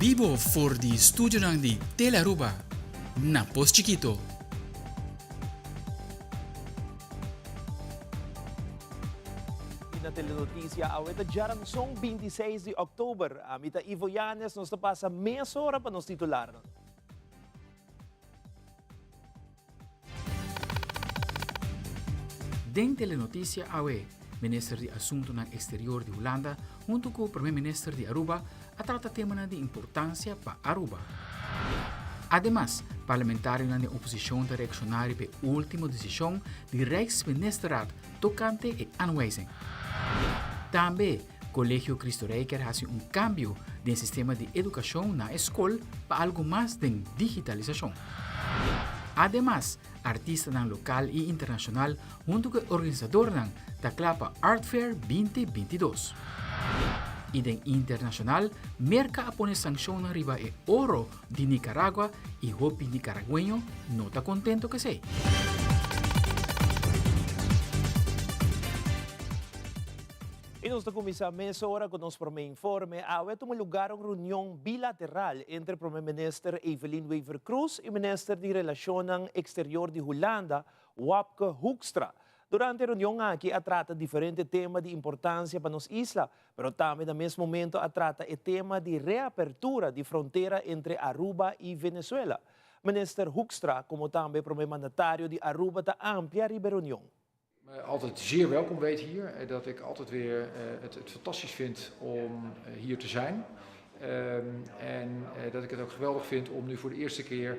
bibo for di studionan di Telearuba na Pos Chikito. Na Telenoticia awe ta djaranson 26 di oktober. Ami ta Ivo Yanes, nos ta pasa mesora pa nos titularnan. Den Telenoticia awe, Minister di Asuntonan Exterior di Hulanda hunto cu Prome Minister di Aruba a trata temanan di importancia pa Aruba. Ademas, parlamentarionan den oposicion ta reacciona riba e ultimo decision di Rijksministerraad tocante e aanwijzing. Tambe, Colegio Cristo Rey kier haci un cambio den sistema di educacion na e scol pa algo mas den digitalisacion. Ademas, artistanan local y internacional hunto cu e organisadornan ta cla pa Art Fair 2022. Y den internacional, Merca a pone sanccionnan riba e oro di Nicaragua y hopi Nicaragueño no ta contento cu esey. Y nos ta cuminsa mesora cu nos prome informe. Awe a tuma lugar un reunion bilateral entre Prome Minister Evelyn Wever-Croes y Minister di Relacionnan Exterior di Hulanda, Wopke Hoekstra. Durante e reunion aki a trata diferente tema di importancia pa nos isla, pero tambe na mes momento a trata e tema di reapertura di frontera entre Aruba y Venezuela. Minister Hoekstra como tambe Prome Mandatario di Aruba ta amplia riba e reunion. Me altijd zeer welkom weet hier. Dat ik altijd weer het, het fantastisch vind om hier te zijn. En dat ik het ook geweldig vind om nu voor de eerste keer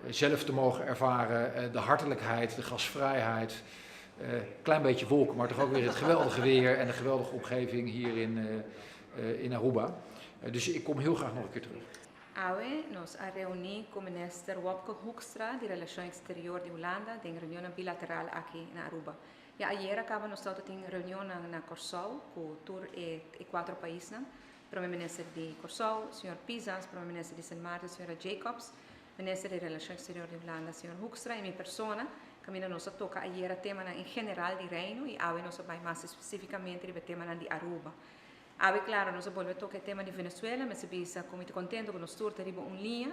zelf te mogen ervaren de hartelijkheid, de gastvrijheid. Klein beetje wolken, maar toch ook weer het geweldige weer en de geweldige omgeving hier in, in Aruba. Dus ik kom heel graag nog een keer terug. Awe nos a reuní ku Minister Wopke Hoekstra di Relashon Eksterior di Hulanda den reunionnan bilateral aki na Aruba. Ya ayera kaba nos tabata tin reunionnan na Kòrsou ku tur e e kuatro paisnan, Prome Minister di Kòrsou, señor Pisas, Prome Minister di Sint Maarten, señora Jacobs, Minister di Relashon Eksterior di Hulanda, señor Hoekstra i mi persona, kaminda nos a toka ayera temanan en general di Reino i awe nos a bai mas espesífikamente riba e temanan di Aruba. Awe claro nos a bolbe toca e tema di Venezuela, mester bisa cu mi ta contento cu nos tur ta riba un liña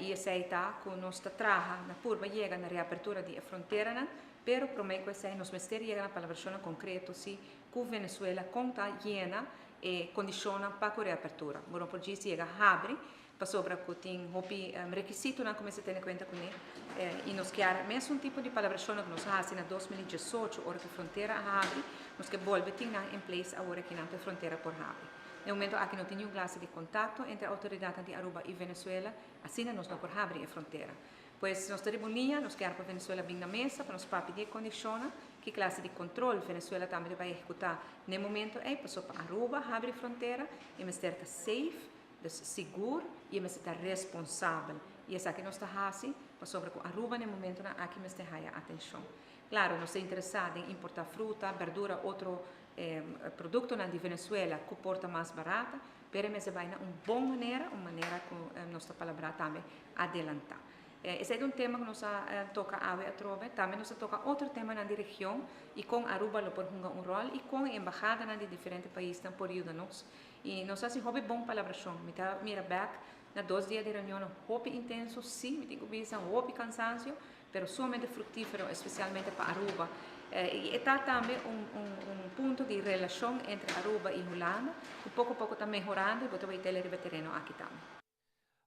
y esey ta cu nos ta traha na purba yega na reapertura di e fronteranan, pero prome cu esey nos mester yega na palabracionnan concreto si cu Venezuela con ta yena e condicionnan pa cu reapertura. Bo no por djis yega habri pasobra cu tin hopi requisitonan cu mester tene cuenta cune y nos kier mesun tipo di palabracionnan cu nos a haci na 2018 ora cu frontera a habri, nos ke bolbe tin nan in place awor akinan pa e frontera por habri. Na e momento aki no tin niun clase di contacto entre autoridadnan di Aruba y Venezuela, asina nos no por habri e frontera. Pues nos ta riba un liña, nos kier pa Venezuela bin na mesa pa nos papia di e condicionnan, ki clase di control Venezuela tambe ta bay ehecuta na e momento ey, pasobra pa Aruba habri frontera e mester ta safe, Dus sigur y e mester ta responsabel. Y esaki nos ta haci pasobra cu Aruba na e momentonan aki mester haya atencion. Claro, nos ta interesa den importa fruta, berdura, otro productonan di Venezuela cu por ta mas barata, pero e mester bay na un bon manera, un manera cu nos ta palabra tambe adelanta. Esey ta un tema cu nos a toca awe atrobe. Tambe nos a toca otro temanan di region y con Aruba lo por hunga un rol y con e embahadanan di diferente paisnan por yuda nos. I nos a hasi hopi bon palabrashon. Mi ta mira bèk na dos dia di reunionnan hopi intenso, sí, mi tin ku bisa, hopi kansansio, pero sumamente fruktífero, espesialmente pa Aruba. I e ta tambe un un un punto di relashon entre Aruba i Hulanda ku poko poko ta mehorando i bo ta wei tele riba e tereno aki tambe.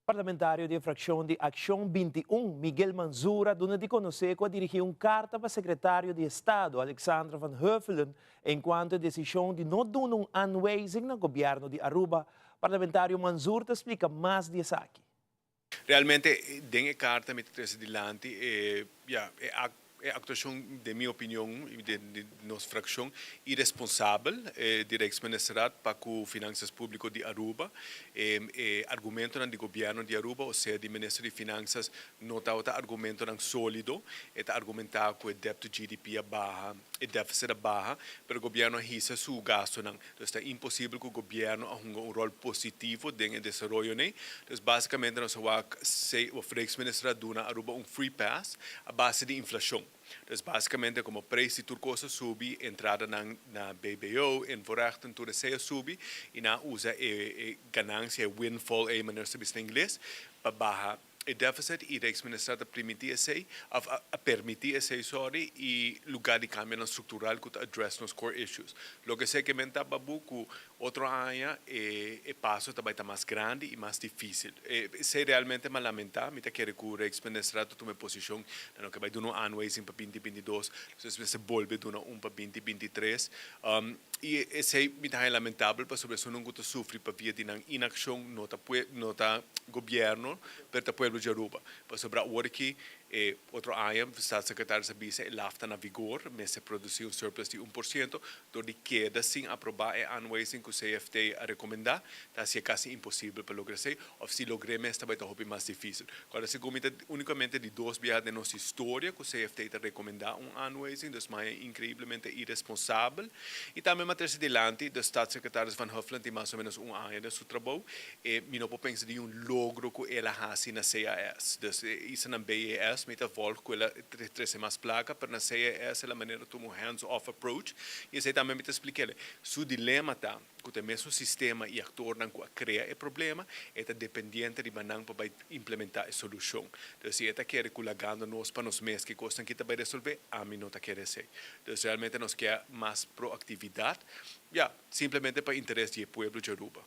Parlamentario di e frakshon di Akshon 21, Miguel Manzur a duna di konosé ku a dirigí un karta pa sekretario di Estado, Alexandra van Huffelen, enkuanto e desishon di no duna un aanwijzing na gobièrnu di Aruba. Parlamentario Manzur ta splika mas di esaki. Realmente den e karta mi ta trese dilanti e ya e E actuacion, den mi opinion y den nos fraccion, iresponsabel di Rijksministerraad pa cu Finanzas Publico di Aruba. E argumentonan di gobierno di Aruba, osea di Minister di Finanzas, no tabata argumentonan solido. E ta argumenta cu e debt to GDP a baha, e deficit a baha, pero gobierno a hisa su gastonan. Dus ta imposibel cu gobierno a hunga un rol positivo den e desaroyo n'ey. Dus basicamente nos a wak of Rijksminister a duna Aruba un free pass a base di inflacion. Dus basicamente como prijs di tur cos a subi, entradanan na BBO, invoerrechten, tur esey a subi y nan a usa e ganancia, e windfall ey manera sa bisa na ingles, pa baha e deficit y Rijksminister ta permiti esey, of a permiti esey, sorry, y lugar di cambionan structural cu ta address nos core issues. Loke esey ke men ta babu cu otro aña e e paso ta bay ta mas grandi y mas dificil. Esey realmente m'a lamenta. Mi ta kere cu Rijksminister ta tuma e posicion na loke bay duna un aanwijzing pa 2022, despues mester bolbe duna un pa 2023. Y esey mi ta haña lamentabel pasobra esunnan cu ta sufri pa via di nan inaccion no ta no ta gobierno pero ta pueblo di Aruba. Pasobra awor aki E otro aña, Staatssecretaris a bisa e laf ta na vigor, mester produci un surplus di 1%, dor di keda sin aproba e aanwijzing cu CFT a recomenda, ta hacié casi imposibel pa logra esey, of si logr'é mes ta bay ta hopi mas dificil. Cual segun mi ta unicamente di dos biaha den nos historia cu CFT ta recomenda un aanwijzing, dus maya increiblemente iresponsabel. Y tambe m'a trece dilanti de Staatssecretaris Van Huffelen tin mas o menos un aña den su trabou, E mi no por pensa di un logro ku el a hasi na CAS. Dus e isa na BES mi ta volg ku el a trese mas plaka, pero na CAS el a manera tuma un hands off approach i esei tambe mi ta splik'el. Su dilema ta ku ta e mesun sistema i aktornan ku a krea e problema, e ta dependiente riba nan pa bai implementá e solushon. Dus si e ta kere ku lagando nos pa nos mes ki kosnan ki ta bai resolvé, ami no ta kere esei. Dus realmente nos ke mas proaktividat, ya, simplemente pa interes di e pueblo di Aruba.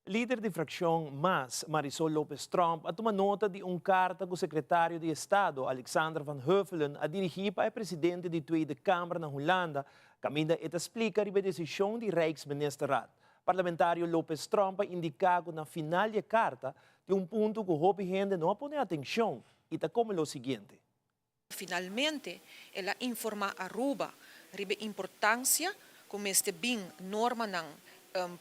Lider di fraccion mas, Marisol Lopez Tromp, a tuma nota di un carta cu Secretario di Estado, Alexander van Huffelen, a dirigi pa e presidente di Tweede Kamer na Hulanda, caminda e ta splica riba e decision di Rijksministerraad. Parlamentario Lopez Tromp a indica cu na final di e carta tin un punto cu hopi hende no a pone atencion y ta como lo siguiente. Finalmente el a informá Aruba riba e importansia ku mester bin normanan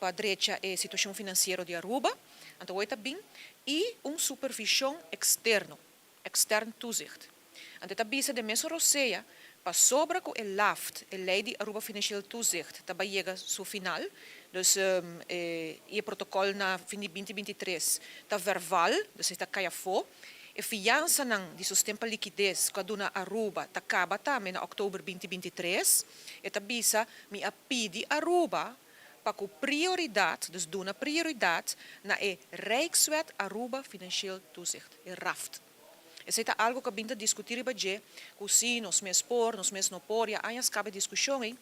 pa drecha e situashon finansiero di Aruba, anto hoy ta bin, i un supervishon eksterno, extern toezicht. Anto e ta bisa den mesun rosea, pasobra ku e LAFT, e Lei di Aruba Financieel Toezicht, ta bai yega su final, dus i e protokòl na fin di 2023 ta verval, dus e ta kai afó. E fiansanan di sosten pa likides ku a duna Aruba ta kaba tambe na òktober 2023. E ta bisa, Mi a pidi Aruba pa ku prioridat, dus duna prioridat na e Rijkswet Aruba Financieel Toezicht, e RAFT. Esei ta algu ku a bin ta diskutí riba dje, ku si nos mes por, nos mes no por, ya añas kaba e diskushon ei.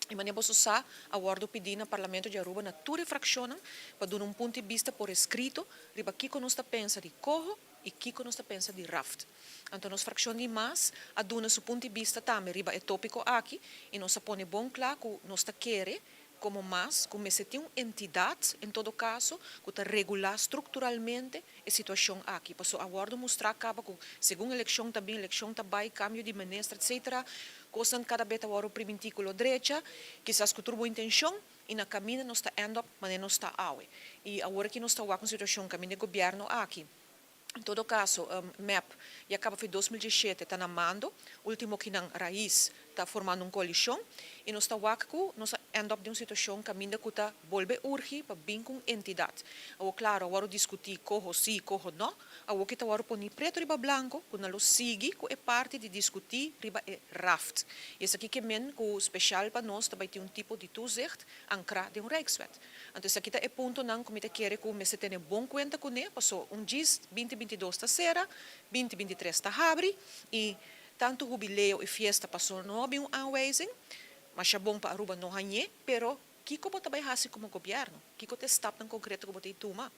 E manera boso sa a wordo pidi na Parlamento di Aruba na tur e fraccionnan pa duna un punto di bista por escrito riba kico nos ta pensa di coho y kico nos ta pensa di raft. Anto nos fraccion di mas a duna su punto di bista tambe riba e topico aki y nos a pone bon cla cu nos ta kere como mas cu mester tin un entidad en todo caso cu ta regula structuralmente e situacion aki paso a wordo mustra caba cu segun eleccion ta bin eleccion ta bay cambio di minister etc. Cosnan cada be ta wordo priminti cu lo drecha kisas cu tur bo intencion y na caminda nos ta end up manera nos ta awe y awor aki nos ta wak un situacion caminda e gobierno aki. En todo caso, mep ya caba fi 2017 ta na mando, ultimo kinan Raiz ta formando un coalicion y nos ta wak cu nos a end up den un situacion caminda cu ta bolbe urgi pa bin cu un entidad. Awor claro, a worde discuti coho si, coho no, awor ki ta worde poni preto riba blanco cu nan lo sigui cu e parti di discuti riba e raft. Y esaki ke men cu special pa nos ta bay tin un tipo di toezicht ancra den un Rijkswet. Anto esaki ta e puntonan ku mi ta kere ku mester tene bon kuenta kuné, paso un djis 2022 ta sera, 2023 ta habri i tantu hubileo i fiesta paso no a bin un aanwijzing, masha bon pa Aruba no hañ'é, pero kiko bo ta bai hasi komo gobièrnu? Kiko ta e stapnan konkreto ku bo ta i tuma?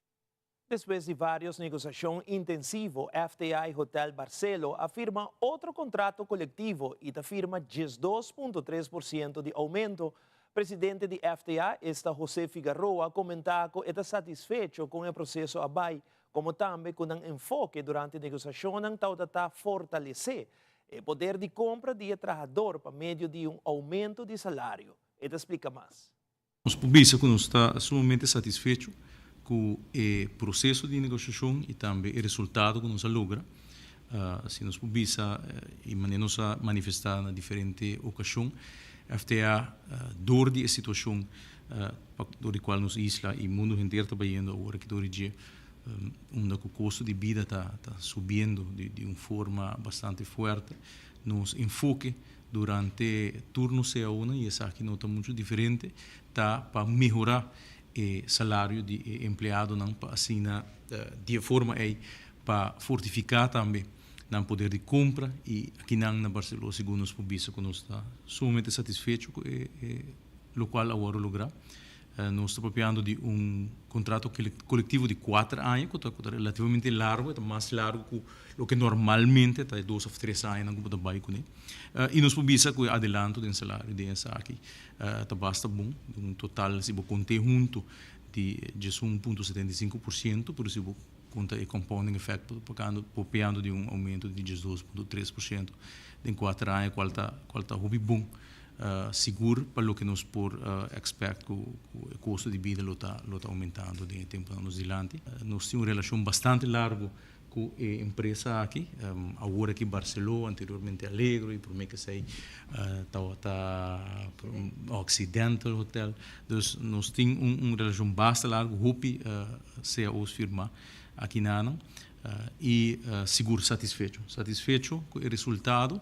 Despues di varios negociacion intensivo, FTA y Hotel Barcelo a firma otro contrato colectivo y ta firma 12.3% di aumento. Presidente di FTA, esta José Figaroa, a comenta cu e ta satisfecho con e proceso a bay, como tambe cu nan enfoke durante negociacionnan tawata ta fortalece e poder di compra di e trahador pa medio di un aumento di salario. E ta splica mas. Nos por bisa ku nos ta sumamente satisfecho ku e proseso di negosiashon i tambe e resultado ku nos a logra. Asina nos por bisa i manera nos a manifestá na diferente okashon, FTA dor di e situashon dor di kual nos isla i mundu henter ta bayendo awor aki dor di dje, unda ku kosto di bida ta subiendo di un forma bastante fuerte. nos enfoke durante tur nos CAOnan y esaki no ta mucho diferente, ta pa mehora e salario di e empleadonan pa asina di e forma ey pa fortifica tambe nan poder di compra y akinan na Barceló segun nos por bisa cu nos ta sumamente satisfecho cu e locual a worde logra. Nos ta papiando di un contrato colectivo di cuater aña cu ta relativamente largo, e ta mas largo cu loke normalmente ta e dos of tres añanan cu bo ta bay cune. Y nos por bisa cu e adelanto den salario den esaki ta basta bon, un total si bo conte hunto di 11.75%, pero si bo conta e compounding effect bo ta papiando di un aumento di 12.3% den cuater aña cual ta hopi bon. Sigur pa loke nos por expect cu e costo di bida lo ta lo ta aumentando den e temponan nos dilanti. Nos tin un relacion bastante largo cu e empresa aki, awor aki Barceló, anteriormente Allegro y prome cu esey tabata Occidental Hotel. Dus nos tin un relacion basta largo, hopi cao's firma aki nanan y sigur satisfecho, satisfecho cu e resultado.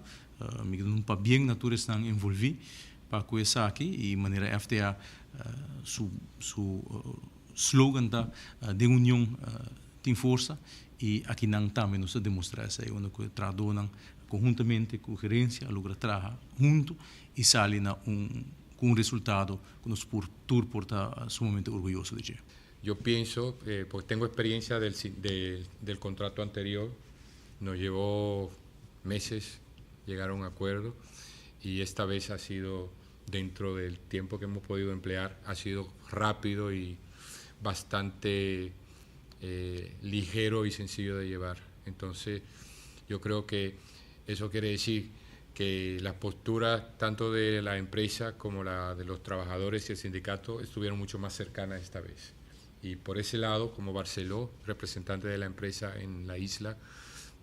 Mi ta duna un pabien na tur esnan envolví pa ku esaki i manera FTA su su slogan ta den union tin forsa i akinan tambe nos ta demostrá esei unda ku e trahadónan konhuntamente ku gerensia a logra traha huntu i sali na un ku un resultado ku nos por tur por ta sumamente orguyoso di dje. Yo pienso, porque tengo experiencia del del contrato anterior, nos llevó meses llegar a un acuerdo y esta vez ha sido dentro del tiempo que hemos podido emplear, ha sido rápido y bastante eh, ligero y sencillo de llevar. Entonces, yo creo que eso quiere decir que las posturas tanto de la empresa como la de los trabajadores y el sindicato estuvieron mucho más cercanas esta vez. Y por ese lado, como Barceló, representante de la empresa en la isla,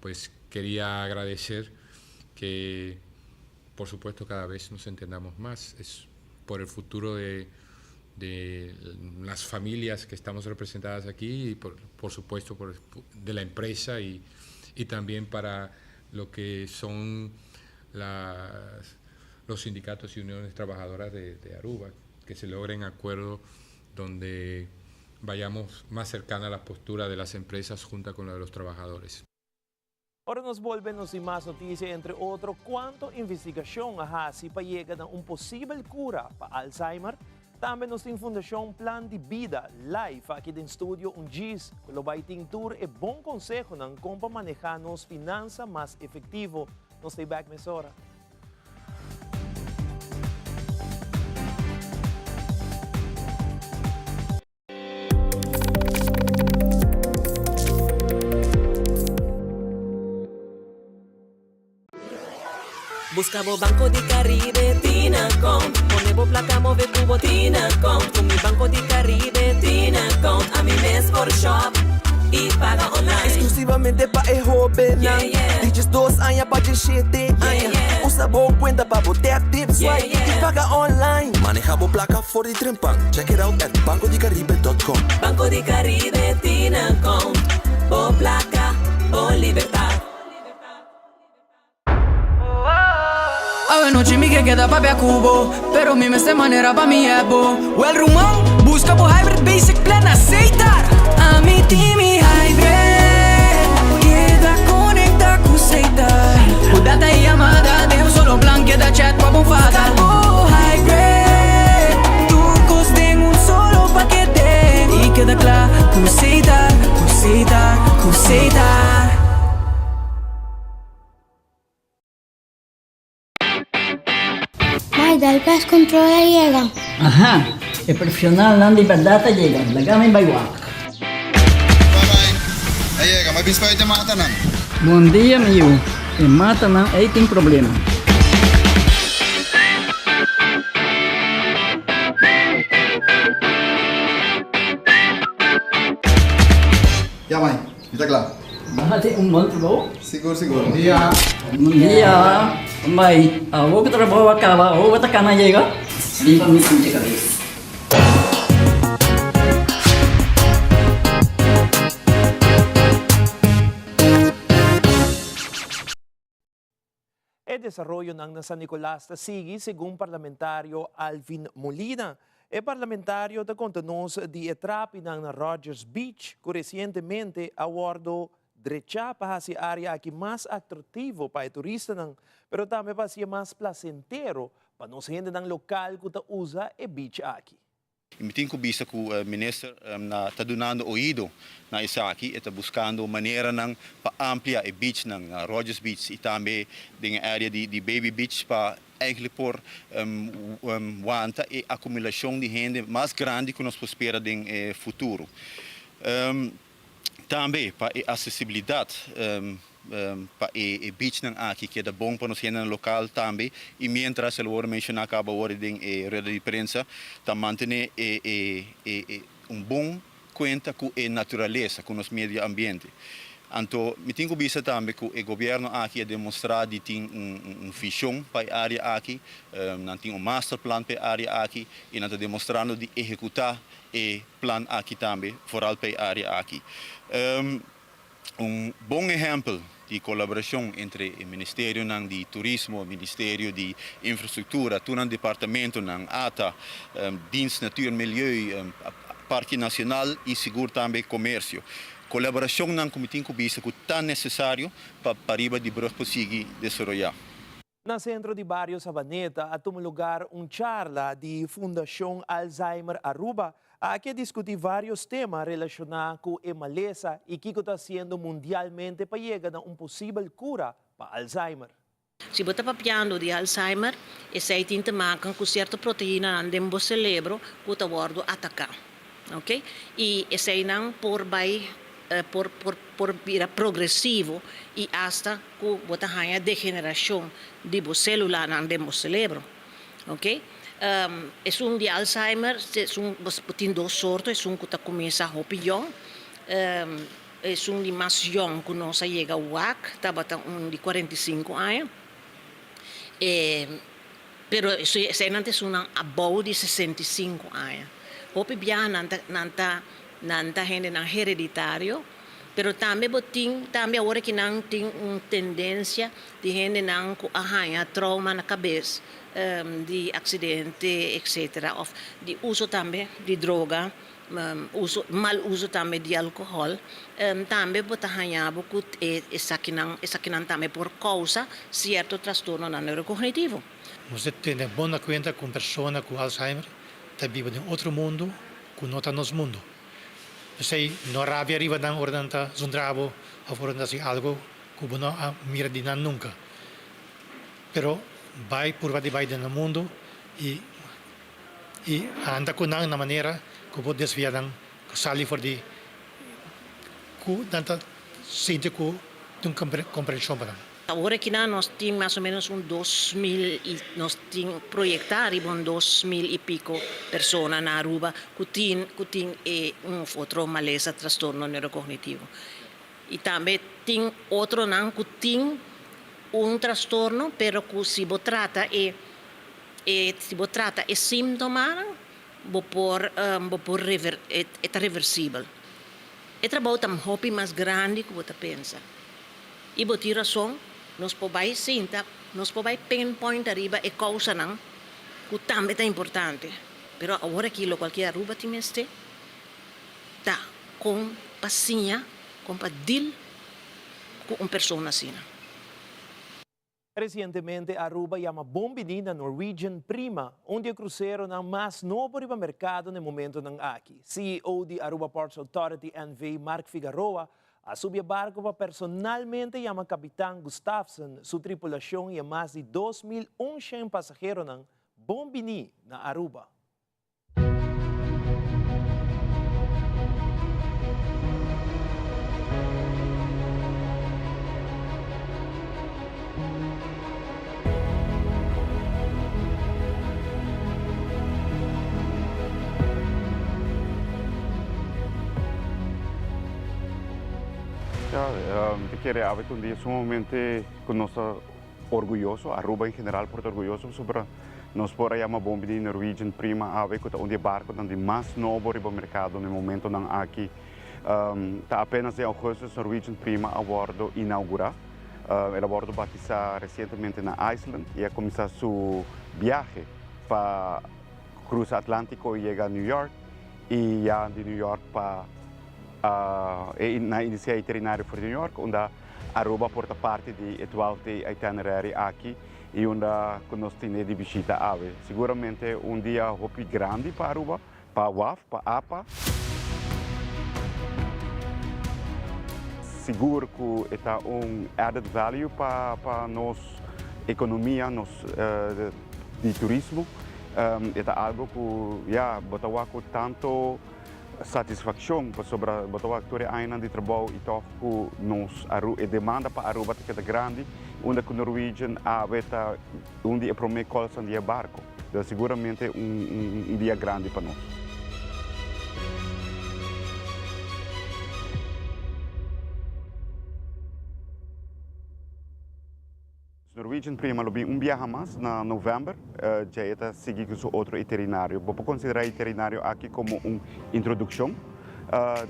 pues quería agradecer que, por supuesto, cada vez nos entendamos más. Es por el futuro de, de las familias que estamos representadas aquí y, por, por supuesto, por, de la empresa y, y también para lo que son las, los sindicatos y uniones trabajadoras de, de Aruba, que se logren acuerdos donde vayamos más cercana a la postura de las empresas junto con la de los trabajadores. Ora nos bolbe nos tin mas noticia, entre otro cuanto investigacion a haci pa yega na un posibel cura pa Alzheimer. Tambe nos tin Fundacion Plan di Bida live aki den studio un djis cu lo bay tin tur e bon consehonan con pa maneha nos finansa mas efectivo. Nos ta back mesora. Busca bo Banco di Caribe Tinacom Pone bo placa move cu bo Tinacom Cu mi Banco di Caribe Tinacom Ami mes por shop y paga online Exclusivamente pa e hobennan Di 12 aña pa 17 aña Usa bo cuenta pa bo tap, tip, swipe y paga online Maneha bo placa for di trempan Check it out at bancodicaribe.com. Banco di Caribe Tinacom Bo placa, bo libertad. Awe nochi mi ke keda papia ku bo Pero mi mester manera pa mi ebo Well ruman, buska bo Hybrid Basic Plan na Setar Ami tin mi Hybrid Keda konekta ku Setar Ku data i yamada den un solo plan Keda chat pa bo fada Buska bo Hybrid Tur kos den un solo pakete I keda kla ku Setar Ku Setar, ku Setar. Mai, dal pest control a yega. Aha, e profesionalnan di berdad a yega, laga mi bai wak. Bye bye, a yega, mi a bisa pa e matanan. Bon dia mi yu, e matanan ei tin problema. Ya mai, mi ta kla. Bo hasi un bon trabou. Sigur, sigur. Bon dia. Bon dia. Mai, awor ku trabou a kaba, awor bo ta kana yega? Bin pa mi sinti kabes. E desaroyonan na San Nicolas ta sigui segun parlamentario Alvin Molina. E parlamentario ta konta nos di e trapinan na Rogers Beach ku resientemente a wòrdu drechá pa hasi e área aki mas atrativo pa e turistanan, pero tambe pa hasié mas plasentero pa nos hendenan lokal ku ta usa e beach aki. I mi tin ku bisa ku minister na ta dunando oido na esaki, e ta buskando maneranan pa amplia e beachnan na Rogers Beach i tambe den e area di Baby Beach pa eigenlijk por wanta e akumulashon di hende mas grandi ku nos por spera den e futuro. Tambe pa e asesibilidat pa e beachnan aki keda bon pa nos hendenan lokal tambe i mientras el worde menshoná kaba awor den e rueda di prensa ta mantené e un bon kuenta ku e naturalesa, ku nos medio ambiente. Anto mi tin ku bisa tambe ku e gobièrnu aki a demostrá di tin un vishon pa e área aki, nan tin un masterplan pa e área aki i nan ta demostrando di ehekutá e plan aki tambe, vooral pa e área aki. Un bon ehèmpel di kolaborashon entre e ministerionan di Turismo, Ministerio di Infrastruktura, tur nan departamentonan, ata, Dienst Natuur en Milieu, Parke Nacional i sigur tambe Komersio. Kolaborashonnan ku mi tin ku bisa ku ta nesesario pa pariba di brug por sigui desaroyá. Na Centro di Bario Sabaneta a tuma lugar un charla di Fundacion Alzheimer Aruba. Aki a discuti varios tema relaciona cu e malesa y kico ta haciendo mundialmente pa yega na un posibel cura pa Alzheimer. Si bo ta papiando di Alzheimer, esei tin te maken ku sierto proteinanan den bo selebro ku ta wòrdu ataká. Ok, i eseinan por bai por por por bira progresivo i asta ku bo ta haña degenerashon di bo sélulanan den bo selebro. Ok, esun di Alzheimer esun bo tin dos sorto, esun ku ta kuminsá hopi yòn, esun di mas yòn ku nos a yega wak tabata un di 45 aña. E Pero eseinan ta esunnan abou di 65 aña. Hopi biaha nan ta nan ta nan ta hendenan hereditario, pero tambe bo tin tambe awor aki nan tin un tendensia di hendenan ku a haña trauma na kabes di aksidente etcetera òf di uso tambe di droga uso mal uso tambe di alkohòl tambe bo ta haña bo ku e esakinan esakinan tambe por kousa sierto trastornonan neurokognitivo. Nos ta tene bon na kuenta ku un persona ku Alzheimer ta biba den otro mundu ku no ta nos mundu. P'esei no rabia riba nan ora nan ta zundra bo òf ora nan ta hasi algu ku bo no a mira di nan nunka. Pero bai purba di bai den nan mundu i i anda ku nan na manera ku bo desvia nan ku sali for di ku nan ta sinti ku tin un komprenshon pa nan. Awor aki nan nos tin mas o menos un 2000 i nos tin proyektá riba un 2000 i piko persona na Aruba ku tin ku tin e un of otro malesa trastorno neurokognitivo. I tambe tin otronan ku tin un trastorno pero ku si bo trata e E si bo trata e símtomanan, bo por bo por rever e ta reversibel. E trabou ta hopi mas grandi ku bo ta pensa. I bo tin rason, nos por bai sinta, nos por bai pinpoint ariba e kousanan ku tambe ta importante. Pero awor aki lokual ki Aruba tin mester ta kon pa siña, kon pa deal ku un persona asina. Resientemente Aruba yama bon bini na Norwegian Prima, un di e kruseronan mas nobo riba merkado na e momentonan aki. CEO di Aruba Ports Authority NV. Mark Figaroa a subi e barko pa personalmente yama kapitan Gustafsson, su tripulashon i e mas di 2100 pasaheronan bon bini na Aruba. Ja, mi ta kere awe ta un dia sumamente ku nos ta orguyoso, Aruba en general por ta orguyoso pasobra nos por a yama bon bini Norwegian Prima awe ku ta un di e barkonan di mas nobo riba merkado na e momentonan aki. Ta apenas den augustus Norwegian Prima a wòrdu inaugurá. El a wordo batisa recientemente na Iceland y a cuminsa su biahe pa cruza Atlantico y yega New York y ya di New York pa na inicia itinerario for di New York unda Aruba por ta parti di e 12 day itinerary aki y unda cu nos tene di bishita awe. Siguramente un dia hopi grandi pa Aruba, pa waf, pa apa. Sigur cu e ta un added value pa pa nos economia, nos di turismo. E ta algo cu ya bo ta wak cu tanto satisfaccion pasobra bo ta wak tur e añanan di trabou y tog cu nos Aru e demanda pa Aruba ta keda grandi unda cu Norwegian awe ta un di e prome colsan di e barco. Ta siguramente un dia grandi pa nos. Norwegian Prima lo bin un biaha mas na november, dje e ta sigui ku su otro iterinario. Bo por konsiderá e iterinario aki komo un introdukshon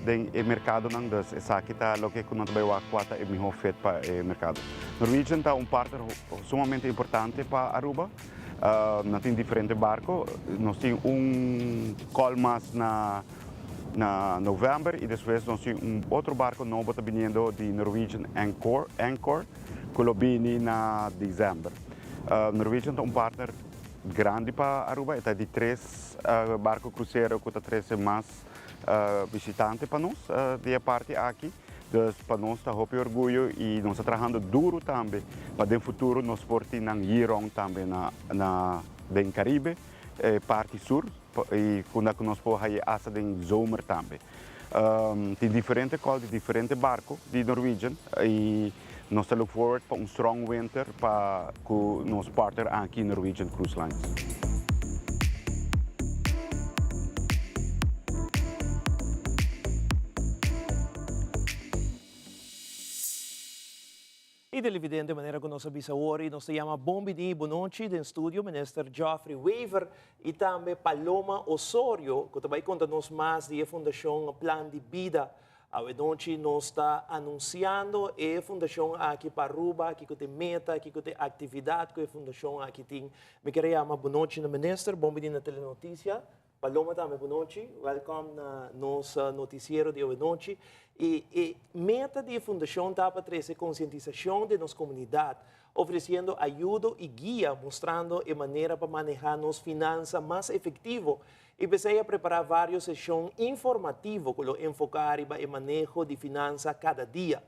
den e merkadonan, dus esaki ta loke ku nan ta bai wak kua ta e mihó fit pa e merkado. Norwegian ta un partner sumamente importante pa Aruba. Nan tin diferente barco. Nos tin un call mas na na november y despues nos tin un otro barco nobo ta biniendo di Norwegian Encore, Anchor, cu lo bini na december. Norwegian ta un partner grandi pa Aruba, e ta di tres barco crucero cu ta trece mas bishitante pa nos di e parti aki. Dus pa nos ta hopi orguyo y nos ta trahando duro tambe pa den futuro nos por tin nan year-round tambe na na den Caribe, e parti sur y unda cu nos por haye hasta den zomer tambe. Tin diferente call di diferente barco di Norwegian y nos ta look forward pa un strong winter pa cu nos partner aki Norwegian Cruise Lines. Y televidente, manera cu nos a bisa awor y nos ta yama bon bini y bonochi den studio Minister Geoffrey Wever y tambe Paloma Osorio cu ta bay conta nos mas di e fundacion Plan di Bida. Awe nochi nos ta anunciando e fundacion aki pa Aruba, kico ta e meta, kico ta e actividad cu e fundacion aki tin. Mi kier a yama bonochi na Minister, bon bini na Telenoticia. Paloma tambe bonochi, welcome na nos noticiero di awe nochi. Y e meta di e fundacion ta pa trece concientisacion den nos comunidad, ofreciendo ayudo y guia mustrando e manera pa maneha nos finansa mas efectivo Y p'esei a prepará vários seshon informativo ku lo enfoká riba e maneho di finansa kada dia.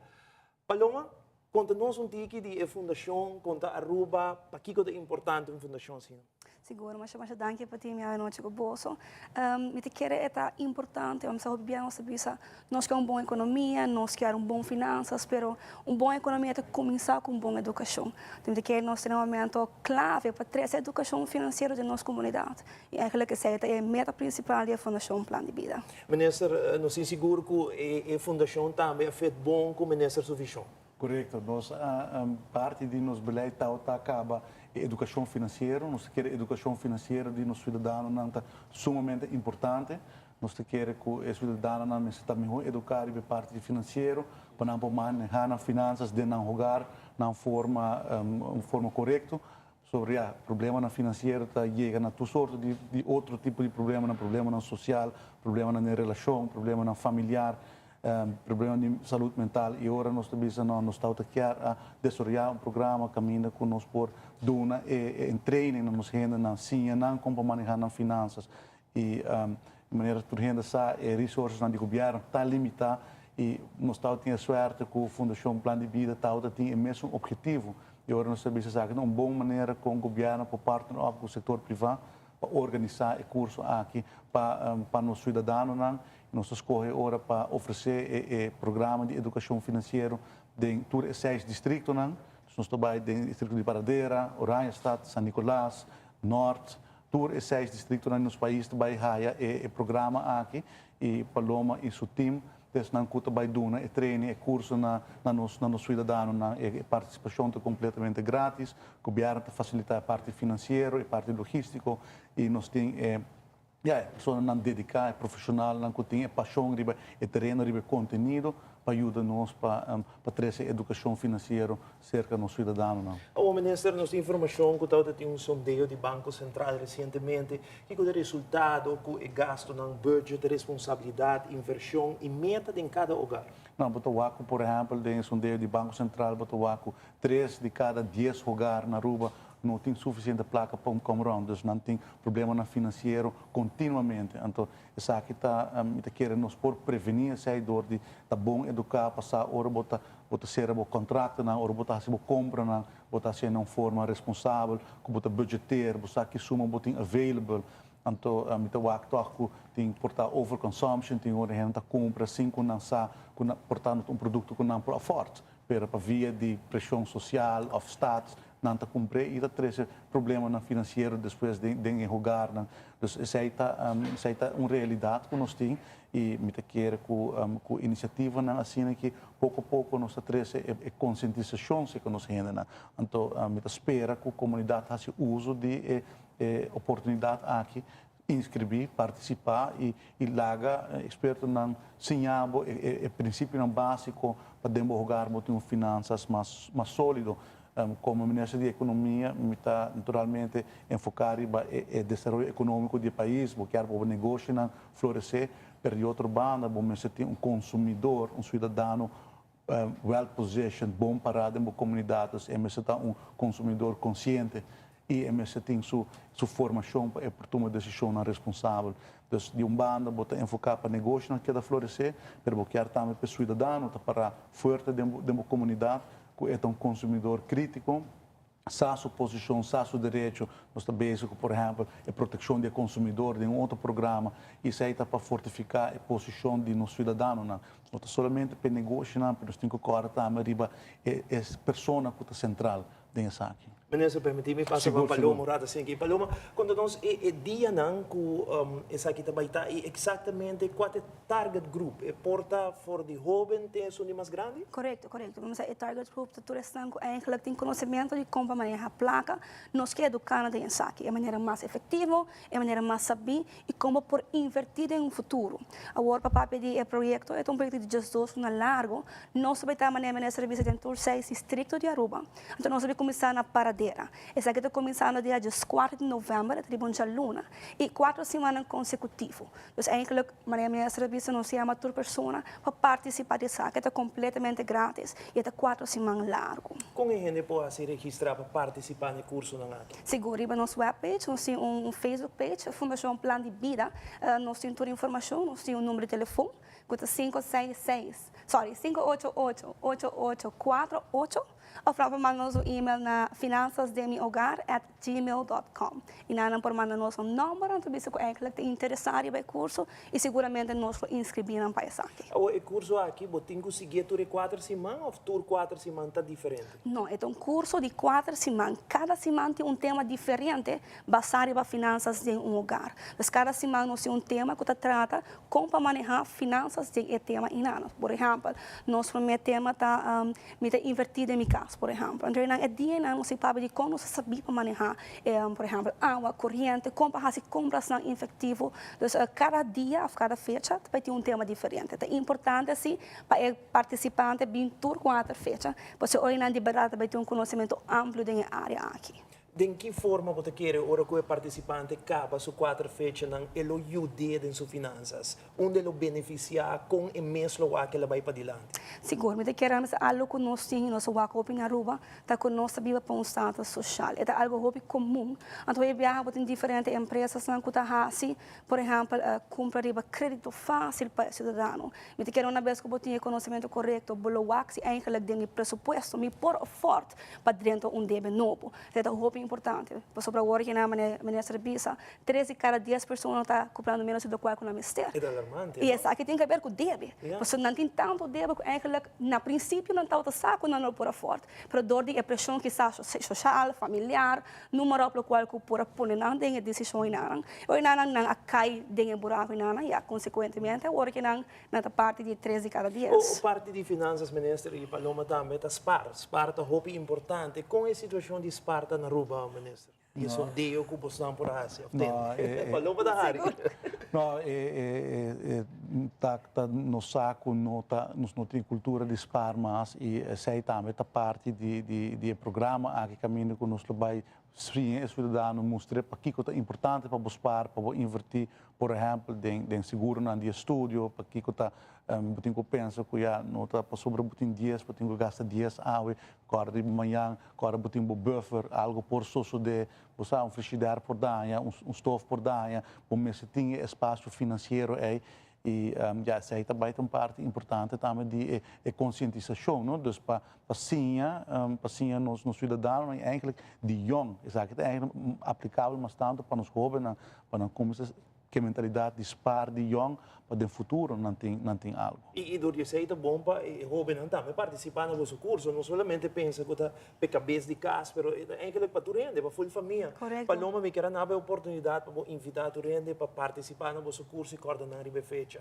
Paloma, konta nos un tiki di e fundashon Konta Aruba, pakiko ta importante un fundashon asina? Sigur, masha masha danki pa tin mi awe nochi ku boso. Mi ta kere e ta importante, mi sa hopi bia nos ta bisa nos kier un bon ekonomia, nos kier un bon finansas, pero un bon ekonomia ta kuminsá ku un bon edukashon. Mi ta kere nos tene un momento klave pa trese edukashon finansiero den nos komunidat. Y eigenlijk esey ta e meta principal di e Fundacion Plan di Bida. Minister, nos tin sigur cu e fundacion tambe a fit bon cu Minister su vision. Corecto. Nos a parti di nos beleid tao ta caba e educacion financiero. Nos ta kere educacion financiero di nos ciudadanonan ta sumamente importante. Nos ta kere cu e ciudadanonan mester ta miho educa riba e parti financiero pa nan por maneha nan finanzas den nan hogar nan forma un forma corecto. Sobre ya, problemanan financiero ta yega na tur sorto di di otro tipo di problemanan, problemanan social, problemanan den relacion, problemanan familiar, problema di salud mental y ora nos ta bisa no, nos tawata kier a desaroya un programa caminda cu nos por duna e e training na nos hendenan, siña nan con pa maneha nan finanzas y di manera tur hende sa e resourcesnan di gobierno ta limita y nos tawata tin e suerte cu Fundacion Plan di Bida tawata tin e mesun objetivo I ora nos ta bisa esaki ta un bon manera kon gobièrnu por partner op ku sektor privá pa organisá e kurso aki pa pa nos suidadanonan. Nos ta skohe ora pa ofresé e e programa di edukashon finansiero den tur e seis distriktonan. Dus nos ta bai den distrikto di Paradera, Oranjestad, San Nicolas, Nort, tur e seis distriktonan di nos pais ta bai haya e e programa aki i Paloma i su tim Esnan ku ta bai duna e training, e kurso na na nos na nos suidadanonan, e partisipashon ta kompletamente gratis. Gobièrnu ta fasilitá e parti finansiero, e parti logístiko i nos tin e. Ya, e personanan dediká, e profeshonalnan ku tin e pashon riba e tereno, riba e kontenido, pa yuda nos pa pa trese edukashon finansiero serka nos siudadanonan. Awor Minister, nos tin informashon ku tabata tin un sondeo di Banko Sentral resientemente. Kiko ta e resultado ku e gastunan, budget, responsabilidat, invershon i meta den kada hogar? No, bo ta wak ku por ehèmpel den e sondeo di Banko Sentral bo ta wak ku tres di kada dies hogar na Aruba no tin sufisiente plaka pa un kom rond, dus nan tin problemanan finansiero kontinuamente. Anto esaki ta, mi ta kere nos por prevení esei dor di ta bon eduká pa sa ora bo ta bo ta sera bo kontraktonan, ora bo ta hasi bo kompranan, bo ta hasié na un forma responsabel, ku bo ta budgeteer, bo sa ki suma bo tin available. Anto mi ta wak tòg ku tin por ta overconsumption, tin ora hende ta kumpra sin ku nan sa ku nan por ta no ta un produkto ku nan por afford, pero pa via di preshon sosial òf status nan ta kumpr'é i ta trese problemanan finansiero despues den den e hogarnan. Dus esei ta esei ta un realidat ku nos tin i mi ta kere ku ku inisiativanan asina ki poko poko nos ta trese e e konsientisashon serka nos hendenan. Anto mi ta spera ku komunidat hasi uso di e E oportunidat aki, inskribí, partisipá i i laga ekspertonan siña bo e e prinsipionan básiko pa den bo hogar bo tin un finansas mas mas sólido. Komo Minister di Ekonomia mi ta naturalmente enfoká riba e e desaroyo ekonómiko di e pais, bo kier pa bo negoshonan floresé, pero di otro banda bo mester tin un konsumidor, un siudadano well positioned, bon pará den bo komunidat, dus e mester ta un konsumidor konsiente i e mester tin su su formashon pa e por tuma desishonnan responsabel. Dus di un banda bo ta enfoká pa negoshonan keda floresé, pero bo kier tambe pa e suidadano ta pará fuerte den bo den bo komunidat ku e ta un konsumidor krítiko, sa su posishon, sa su derecho. Nos ta bezig ku, por ehèmpel, e protekshon di e konsumidor den un otro programa i esei ta pa fortifiká e posishon di nos siudadanonan. No ta solamente pa e negoshonan, pero nos tin ku kòrda tambe riba e e persona ku ta sentral den esaki. Minister, permití mi pasa pa Paloma un rato asin'aki. Paloma, konta nos e e dianan ku esaki ta bai ta i eksaktamente kua ta e target group? E por ta for di hóben te esun di mas grandi? Korekto, korekto. Bo mester e target group ta tur esnan ku eigenlijk tin konosementu di kon pa maneha plaka. Nos ke eduká nan den esaki, e manera mas efektivo, e manera mas sabí i kon bo por invertí den un futuro. Awor pa papia di e proyekto, e ta un proyekto di diesdos luna largu. Nos ta bai ta manera Minister a bisa den tur seis distrikto di Aruba. Anto nos ta bai kuminsá na Paradera. Esaki ta kuminsando dia dieskuater di novèmber, e ta riba un djaluna, i kuater simannan konsekutivo. Dus eigenlijk, manera Minister a bisa, nos yama tur persona pa partisipá di esaki. E ta kompletamente grátis i e ta kuater siman largu. Kon e hende por hasi registrá pa partisipá na e kursonan aki? Sigur, riba nos webpage, nos tin un Facebook page, Fundashon Plan di Bida. Nos tin tur informashon, nos tin un number di telefon ku ta sinku seis seis, sorry, sinku ocho ocho, ocho ocho kuatro ocho. Of nan por manda nos un email na finanzasdemihogar at gmail dot com y nan nan por manda nos un nomber nan ta bisa cu eigenlijk ta interesa riba e curso y seguramente nos lo inscribi nan pa esaki. Awor e curso aki bo tin cu siguié tur e cuater siman of tur cuater siman ta diferente? No, e ta un curso di cuater siman. Cada siman tin un tema diferente basa riba finanzas den un hogar. Dus cada siman nos tin un tema cu ta trata con pa maneha finanzas den e tema inana. Por ehempel, nos primer tema ta Mi ta invertí den mi kas, por ehèmpel. Anto nan e dianan nos tin papia di kon nos ta sabí pa manehá, por ehèmpel, awa, koriente, kon pa hasi komprasnan efektivo. Dus kada dia òf kada fecha ta bai tin un tema diferente. Ta importante así pa e partisipante bin tur kuater fecha, pasobra ora nan di bèrdat ta bai tin un konosementu amplio den e área aki. Den ki forma bo ta kere ora ku e partisipante kaba su kuater fechanan e lo yud'é den su finansas? Unda e lo benefisiá? Kon e mes lo wak el a bai padilanti? Sigur, mi ta kere mester algu ku nos tin i nos a wak hopi na Aruba ta ku nos ta biba pa un status soshal. E ta algu hopi komun. Anto hopi biaha bo tin diferente empresasnan ku ta hasi, por ehèmpel, kumpra riba krédito fásil pa e siudadano. Mi ta kere una bes ku bo tin e konosementu korekto, bo lo wak si eigenlik den mi presupuesto mi por afòrt pa drenta un debe nobo. Esei ta hopi importante, pasobra awor ki nan minister a bisa, tres di kada dies persona ta kuprando menos di lokual ku nan mester. E ta alarmante, I esaki tin ke ber ku debe, pasobra nan tin tantu debe ku eigenlik na prinsipio nan tabata sa ku nan no por afòrt, pero dor di e preshon kisas soshal, familiar, numa op lokual ku por a pone nan den e desishon einan, e ora nan a kai den e buraku einan, ya konsekuentemente awor ki nan Nan ta parti di tres di kada dies. O parti di finansas minister y Paloma tambe ta spar. Spar ta hopi importante. Con e situacion di spar ta na Aruba minister? Di e sondeo ku bosnan por a hasi òf tende? Paloma ta hari. No, e ta ta nos sa ku no ta nos no tin kultura di spaar mas i esei tambe ta parti di di di e programa aki kaminda ku nos lo bai siña e siudadano mustr'é pakiko ta importante pa bo spaar, pa bo invertí por ehèmpel den den seguronan di estudio, pakiko ta bo tin ku pensa ku ya no ta pasobra bo tin dies bo tin ku gasta dies awe, kòrda riba mañan Ora bo tin bo buffer, algo por sosodé, bo sa un frishider por daña, un stof por daña, bo mester tin e espacio financiero ei y ya esei ta bai ta un parti importante tambe di e concientisacion, no? Dus pa pa siña, pa siña nos nos ciudadanonan y eigenlijk di yong, esaki ta eigenlijk aplicabel mas tanto pa nos hobennan, pa nan cuminsa Ke mentalidat di spaar di yong pa den futuro nan tin nan tin algo. I dor di esei ta bon pa e hobennan tambe partisipá na boso kurso, no solamente pensa ku ta pa e kabes di kas, pero e ta eigenlijk pa tur hende, pa ful famia. Korekto. Paloma, mi kier a naba e oportunidat pa bo invitá tur hende pa partisipá na boso kurso i kòrda nan riba e fecha.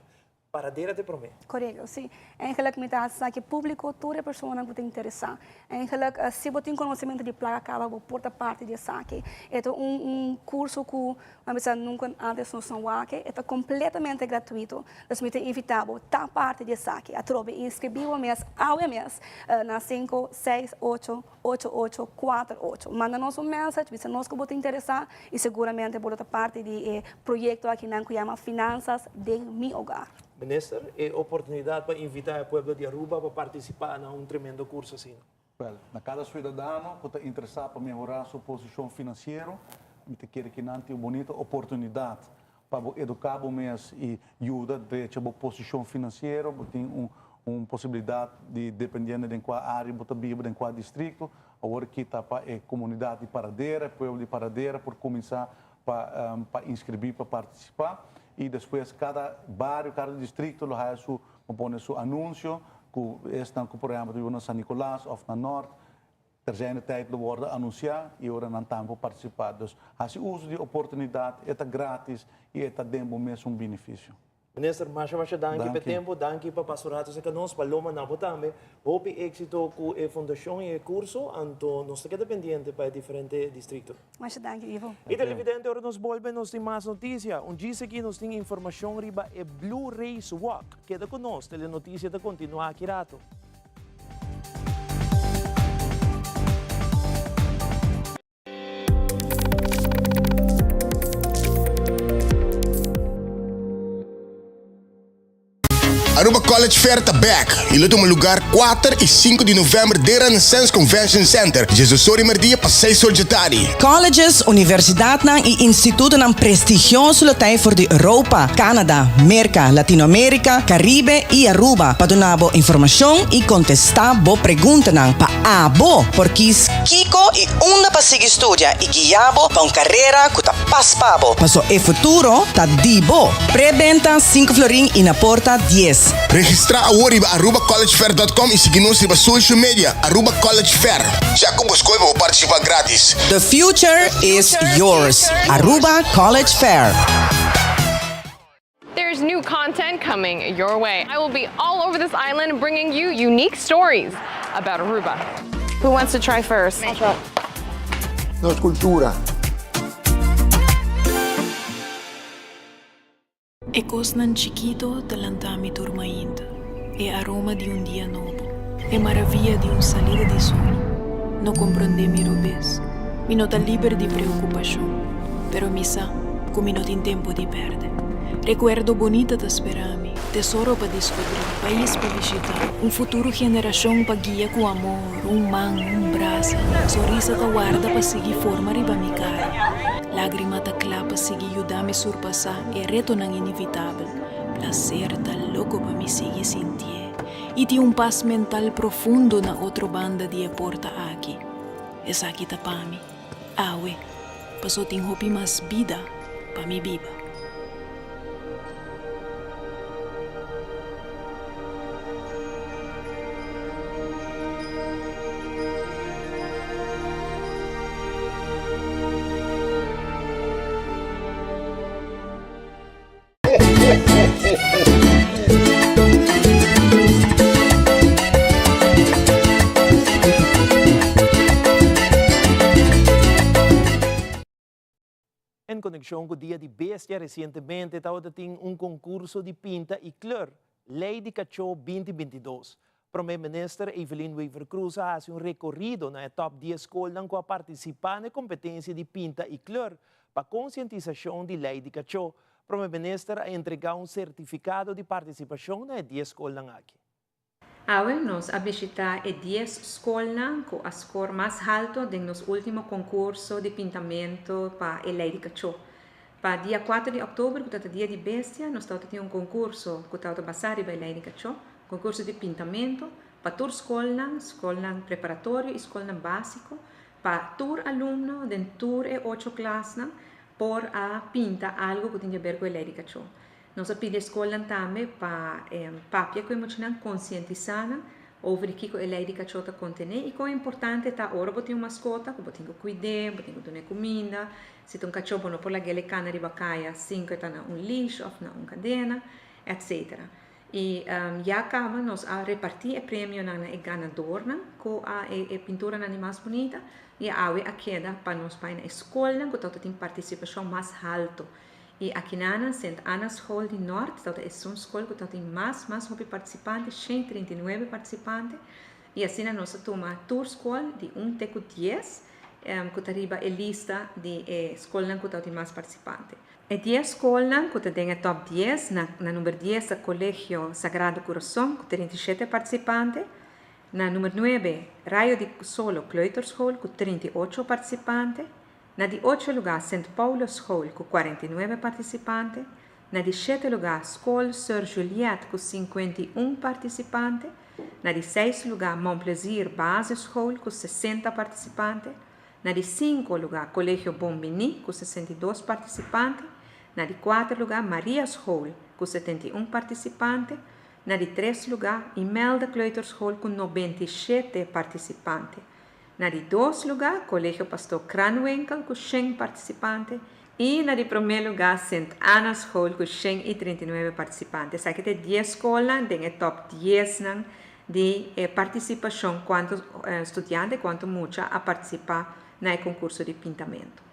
Paradera te promé. Korekto, si. Eigenlijk mi ta hasi esaki públiko tur e personanan ku ta interesá. Eigenlijk si bo tin konosementu di plaka kaba bo por ta parti di esaki. E ta un un kurso ku a bisa nunka ántes nos no wak. E ta kompletamente gratuito. Dus mi ta invitá bo ta parti di esaki. Atrobe inskribí bo mes awe mes na sinku seis ocho ocho ocho kuater ocho. Manda nos un message, bisa nos ku bo ta interesá i seguramente bo lo ta parti di e proyekto akinan ku yama Finanzas den mi hogar. Minister, e oportunidat pa invitá e pueblo di Aruba pa partisipá na un tremendo kurso asina. Wèl, na kada suidadano ku ta interesá pa mehorá su posishon finansiero, mi ta kere ki nan tin un bunita oportunidat pa bo eduká bo mes i yuda drecha bo posishon finansiero. Bo tin un un posibilidat di dependiendo den kua área bo ta biba, den kua distrikto. Awor ki ta pa e komunidat di Paradera, e pueblo di Paradera por kuminsá pa pa inskribí pa partisipá i despues kada bario, kada distrikto lo haya su, bo pone su anunsio ku esnan ku por ehèmpel ta biba na San Nicolas òf na Nort, Ter zijner tijd lo wordo anuncia y ora nan tambe por participa. Dus haci uso di oportunidad, e ta gratis y e ta den bo mes un beneficio. Minister, masha masha danki pa e tempo, danki pa pasa un rato cerca nos, Paloma na bo tambe. Hopi exito cu e fundacion y e curso, anto nos ta keda pendiente pa e diferente districto. Masha danki Ivo. Y televidente ora nos bolbe nos tin mas noticia. Un djis aki nos tin informacion riba e Blue Race Walk. Keda cu nos, Telenoticia ta continua aki rato. Aruba College Fair ta back y lo tuma lugar 4 y 5 di november den Renaissance Convention Center, diesdos or di merdia pa 6 or dje tardi. Colleges, universidadnan y institutonan prestigioso lo ta ei for di Europa, Canada, Merca, Latinoamerica, Caribe y Aruba pa duna bo informacion y contesta bo preguntanan pa abo por kies kico y unda pa sigui studia y guia bo pa un carera cu ta pas pa bo. Paso e futuro ta di bo. Pre-benta sinku florin y na porta dies. Registra awor riba arubacollegefair.com y sigui nos riba social media Aruba College Fair. Ya cu bo scohe pa bo participa gratis. The future is yours. Aruba College Fair. There's new content coming your way. I will be all over this island bringing you unique stories about Aruba. Who wants to try first? Nos cultura. E kosnan chikito ta lanta mi tur mainta, e aroma di un dia nobo, e maravia di un salida di solo. No komprondé mi robes, mi no ta liber di preokupashon, pero mi sa ku mi no tin tempu di pèrdè. Rekuerdo bonita ta spera mi, tesoro pa diskubrí, pais pa bishitá, un futuro generashon pa guia ku amor, un man, un brasa, sonrisa ta warda pa sigui forma riba mi kara. Lágrima ta kla pa sigui yuda mi surpasá e retonan inevitabel. Plaser ta loko pa mi sigui sintié i tin un pas mental profundo na otro banda di e porta aki. Esaki ta pa mi, awe, paso tin hopi mas bida pa mi biba. conexion cu Dia di Bestia recientemente tabata tin un concurso di pinta y kleur, Ley di Cachó 2022. Prome Minister Evelyn Wever-Croes a haci un recorido na e top dies scolnan cu a participa na e competencia di pinta y kleur pa concientisacion di Ley di Cachó. Prome Minister a entrega un certificado di participacion na e dies scolnan aki. Awe nos a bishitá e dies skolnan ku a skor mas halto den nos último konkurso di pintamentu pa e Lei di Kachó. Pa dia kuater di òktober ku ta ta Dia di Bestia nos tabata tin un konkurso ku tabata basá riba e Lei di Kachó, konkurso di pintamentu pa tur skolnan, skolnan preparatorio i skolnan básiko, pa tur alumno den tur e ocho klasnan por a pinta algu ku tin di aber ku e Lei di Kachó. Nos a pidi e skolnan tambe pa papia ku e muchanan, konsientisá nan over di kiko e lei di kachó ta kontené i kon importante ta ora bo tin un maskota ku bo tin ku kuid'é, bo tin ku dun'é kuminda. Si ta un kachó bo no por lag'é le kana riba kaya sin ku e ta na un leash òf na un kadena, etcetera. I ya kaba nos a repartí e premionan na e ganadornan ku a e pinturanan di mas bunita i awe a keda pa nos bai na e skolnan ku tabata tin partisipashon mas haltu. I akinanan Sint Anna School di Nort tabata esun skol ku tabatin mas mas hopi partisipante, 139 partisipante, i asina nos a tuma tur skol di un te ku dies ku ta riba e lista di e skolnan ku tabatin mas partisipante. E dies skolnan ku ta den e top dies, na na number dies ta Colegio Sagrado Corazon ku 37 partisipante, na number nuebe Rayo di Solo Kleuterschool ku 38 partisipante, Na di ocho lugá Sint Paulus School ku 49 partisipante, na di shete lugá Skol Sir Juliet ku 51 partisipante, na di seis lugá Mon Plaisir Basisschool ku 60 partisipante, na di sinku lugá Kolegio Bon Biní ku 62 partisipante, na di kuater lugá Maria School ku 71 partisipante, na di tres lugá Imelda Kleuterschool ku 97 partisipante. Na di dos lugá, Kolegio Pastor Kranwinkel ku shen partisipante i na di promé lugá Sint Anna School ku 139 partisipante. Esaki ta e dies skolnan den e tòp diesnan di e partisipashon kuantu studiante, kuantu mucha a partisipá na e konkurso di pintamentu.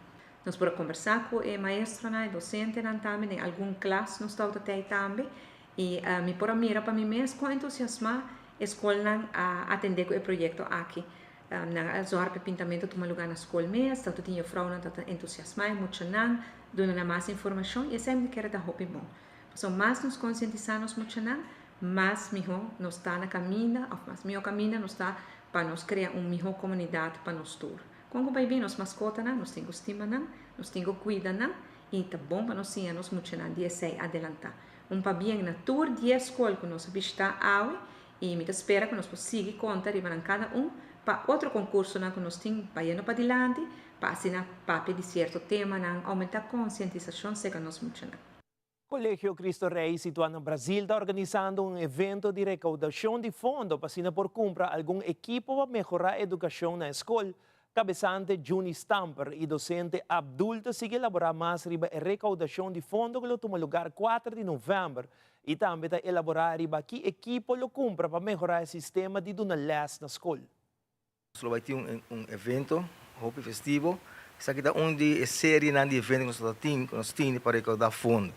Nos por a kombersá ku e maestronan, e dosentenan tambe, den algun klas nos tabata tei tambe i mi por a mira pa mi mes kon entusiasmá E skolnan a atendé ku e proyekto aki. Nan a zòrg pa e pintamentu tuma lugá na skol mes, tantu tin jufrounan ta ta entusiasmá e muchanan, duna nan mas informashon i esei mi ta kere ta hopi bon. Pasobra mas nos konsientisá nos muchanan, mas mihó nos ta na kaminda òf mas mihó kaminda nos ta pa nos krea un mihó komunidat pa nos tur. Kon ku bai bin nos maskotanan, nos tin ku stima nan, nos tin ku kuida nan i ta bon pa nos siña nos muchanan di esei adelantá. Un pabien na tur dies skol ku nos a bishitá awe i mi ta spera ku nos por sigui konta riba nan kada un pa otro konkursonan ku nos tin bayendo padilanti pa asina papia di sierto temanan oumentá konsientisashon serka nos muchanan. Kolegio Cristo Rey situá na Brazil ta organisando un evento di rekoudashon di fondo pa asina por kumpra algun ekipo pa mehorá edukashon na e skol. Kabesante Juni Stamper i dosente Abdul ta sigui elaborá mas riba e rekoudashon di fondo ku lo tuma lugar kuater di novèmber i tambe ta elaborá riba ki ekipo lo kumpra pa mehorá e sistema di duna lès na skol. Nos lo bai tin un evento hopi festivo. Esaki ta un di e serienan di evento ku nos ta tin, ku nos tin pa rekoudá fondo.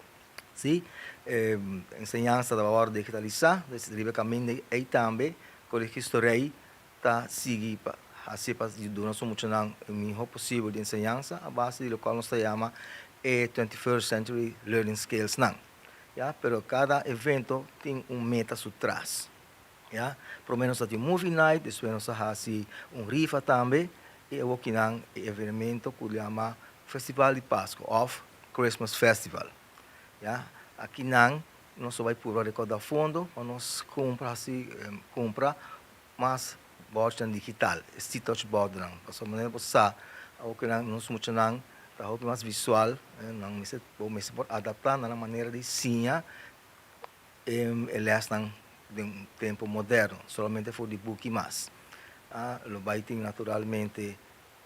Sí, e enseñansa ta wòrdu digitalisá, dus riba e kaminda ei tambe Kolegio Cristo Rey ta sigui pa hasi pa duna su muchanan e miho posibel di enseñansa a base di lokual nos ta yama e Twenty First Century Learning Skills nan. Ya, pero kada evento tin un meta su tras. Ya, prome nos ta tin movie night, despues nos ta hasi un rifa tambe i awokinan e evenemento ku yama Festival di Pasku òf Christmas Festival. Ya, akinan nos ta bai purba rekoudá fondo pa nos kumpra hasi kumpra mas bòrchinan digital, e C-touch bòrdinan, pasobra manera bo sa awor ku nan nos muchanan ta hopi mas visual, nan mester bo mester por adaptá na nan manera di siña e lèsnan den un tempu moderno, solamente for di buki mas. Lo bai tin naturalmente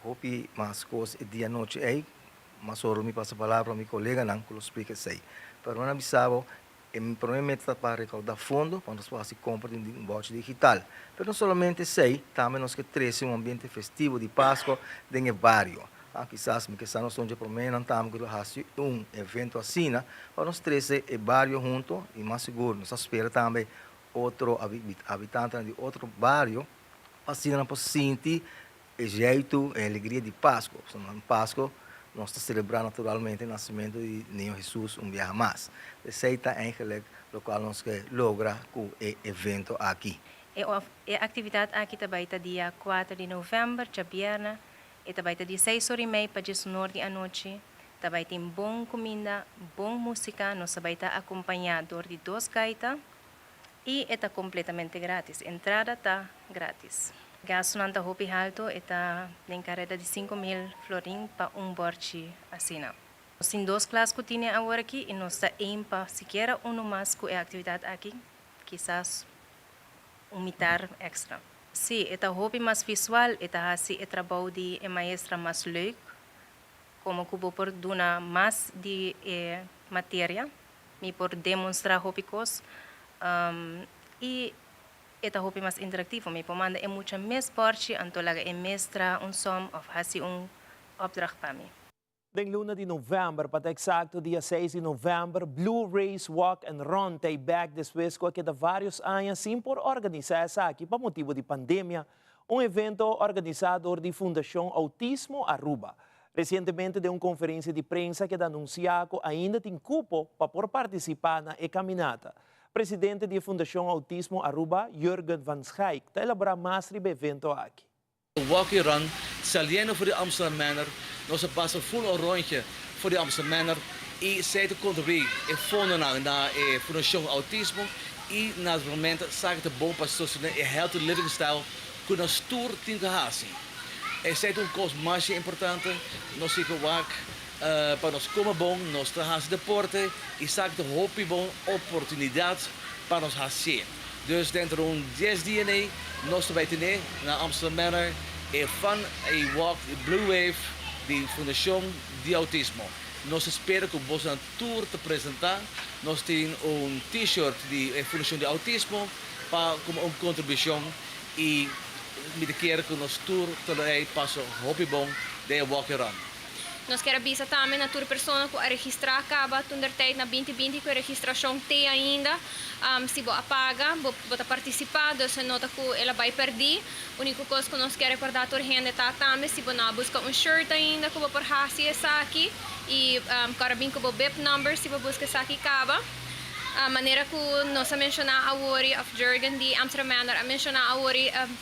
hopi mas kos e dia anochi ei, mas ora mi pasa palabra pa mi koleganan ku lo splika esei. Pero nan a bisa bo E prome meta ta pa recaudá fondo pa nos por haci compra di un bòchi digital. Pero no solamente esey, tambe nos ke trece un ambiente festivo di Pasco den e bario. Kisas mi ke sa nos ta un dje proménan tambe ku lo hasi un evento asina pa nos trese e bario hunto i mas sigur nos ta spera tambe otro habitantenan di otro bario pa asina nan por sinti e jeitu e alegria di Pasku. Pasobra na Pasku nos ta selebrá naturalmente e nasimentu di Niño Hesus un biaha mas. Esei ta eigenlik lokual nos ke logra ku e evento aki. E aktividat aki ta bai ta dia kuater di novèmber, djabièrnè. E ta bai ta di seis ora i mei pa diesunor di anochi. Ta bai tin bon kuminda, bon músika, nos ta bai ta akompañá dor di dos gaita i e ta kompletamente grátis. Entrada ta grátis. Gastunan ta hopi haltu, e ta den kareda di 5000 florin pa un bòrchi asina. Nos tin dos klas ku tine awor aki i nos ta aim pa sikiera unu mas ku e aktividat aki, kisas un mitar èkstra. Sí, e ta hopi mas visual, e ta hasi e trabou di e maestra mas leuk, komo ku bo por duna mas di e materia, mi por demonstrá hopi kos, i e ta hopi mas interaktivo. Mi por manda e mucha mes bòrchi, anto laga e mes traha un sòm òf hasi un opdracht pa mi. Den luna di novèmber, pa ta eksakto dia seis di novèmber, Blue Race Walk and Run ta ei bèk despues ku a keda vários aña sin por organisá esaki pa motibu di pandemia. Un evento organisá dor di Fundashon Autismo Aruba. Resientemente den un konferensia di prensa keda anunsiá ku ainda tin kupo pa por partisipá na e kaminata. Presidente di e Fundashon Autismo Aruba, Jurgen van Schaik, ta elaborá mas riba e evento aki. Walk y Run, saliendo for di Amsterdam Manor, nos a pasa full un rondje for di Amsterdam Manor y esey ta contribui e fondonan na e Fundacion Autismo y naturalmente sa ta bon pa sostene e healthy living style cu nos tur tin cu haci. Esey ta un cos masha importante, nos tin cu wak pa nos come bon, nos ta haci deporte y sa ta hopi bon oportunidad pa nos hacié. Dus dentro un dies dia nei nos ta bai tene na Amsterdam Manor e Fun a Walk di Blue Wave di Fundashon di Autismo. Nos ta spera ku bosonan tur ta presenta. Nos tin un T-shirt di e Fundashon di Autismo pa komo un kontribushon i mi ta kier ku nos tur ta lo ei paso hopi bon den e Walk and Run. Nos kier a bisa tambe na tur persona ku a registrá kaba toendertijd na binti binti ku e registrashon te ainda. Si bo a paga, bo bo ta partisipá, dus e no ta ku el a bai pèrdí. Úniko kos ku nos kier rekordá tur hende ta tambe si bo no a buska un shirt ainda ku bo por hasi esaki i kòrda bin ku bo bib number si bo buska esaki kaba. Manera ku nos a menshoná awor òf Jurgen di Amsterdam Manor a menshoná awor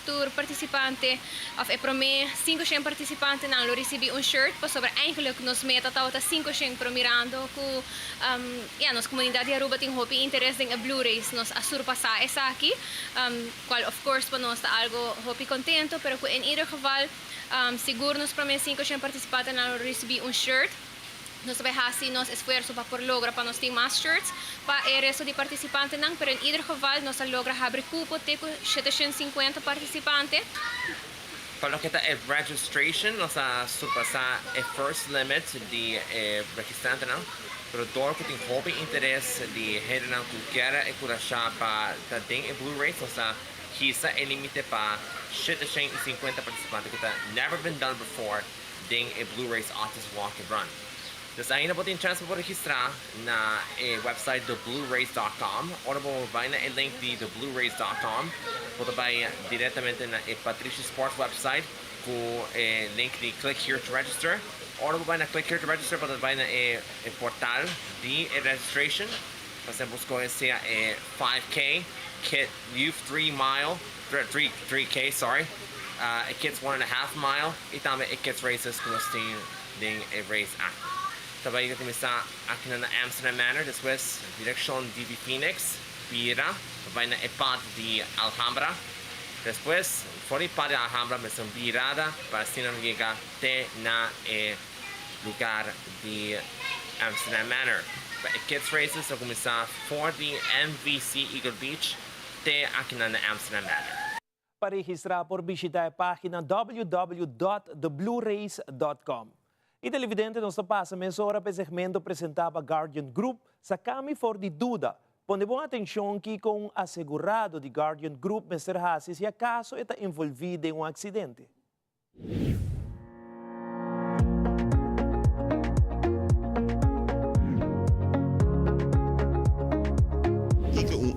tur partisipante òf e promé 500 partisipantenan lo risibí un shirt pasobra eigenlijk nos meta tabata 500 pero mirando ku ya nos komunidat di Aruba tin hopi interes den e Blue Race nos a surpasá esaki kual of course pa nos ta algo hopi kontento pero ku en ieder geval sigur nos promé 500 partisipantenan lo risibí un shirt. Nos ta bai hasi nos esfuerso pa por logra pa nos tin mas shirts pa e resto di partisipantenan, pero en ieder geval nos a logra habri kupo te ku 750 partisipante. Pa loke ta e registration nos a surpasa e first limit di e registrantenan, pero dor ku tin hopi interes di hendenan ku kier e kurashá pa ta den e Blue Race nos a hisa e limite pa 750 partisipante ku ta never been done before. den e Blue Race Autism Walk and Run. Dus ainda bo tin chance pa bo registra na e website thebluerace.com. Ora bo bai na e link di thebluerace.com bo ta bai directamente na e Patrishi Sports website cu e link di click here to register. Ora bo bai na click here to register bo ta bai na e portal di e registration. Pasobra bo scoge sea e 5K, Kit Youth 3 Mile, 3 3K sorry, e Kids 1 and a half Mile y tambe e Kids Races cu nos tin den e race aki. Ta bay ta cuminsa akinan na Amsterdam Manor, despues direccion DB Phoenix, bira pa bay na e pad di Alhambra, despues for di pad di Alhambra mester un birada pa asina nos yega te na e lugar di Amsterdam Manor. Pa e Kids Races ta cuminsa for di MVC Eagle Beach te akinan na Amsterdam Manor. Pa registrá por bishitá e página www.thebluerace.com. I televidente nos ta pasa mesora pa e segmento presentá pa Guardian Group, Sakami for di duda. Pone bon atenshon kiko un asegurado di Guardian Group mester hasi si akaso e ta envolví den un aksidente.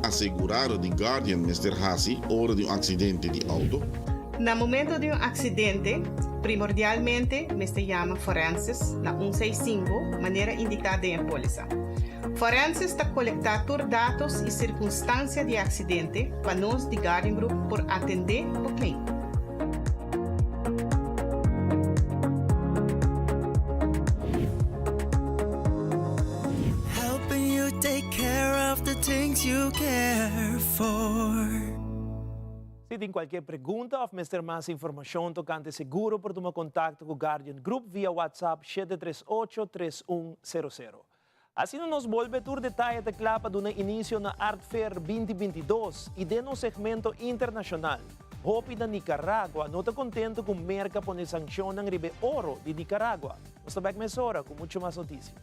asegurado di Guardian mester hasi ora di un aksidente di outo? Na momento di un aksidente, primordialmente mester yama Forensis na un seis sinku manera indiká den e pólisa. Forensis ta kolektá tur datos i sirkunstansia di e aksidente pa nos di Guardian Group por atendé bo claim. Helping you take care of the things you care for. Si tin cualkier pregunta of mester mas informacion tocante seguro por tuma contacto cu Guardian Group via WhatsApp 738 3100. Asina nos bolbe tur detaye ta cla pa duna inicio na Art Fair 2022 y den nos segmento internacional. Hopi na Nicaragua no ta contento cu Merca pone sancionnan riba e oro di Nicaragua. Nos ta bek mesora cu mucho mas noticia.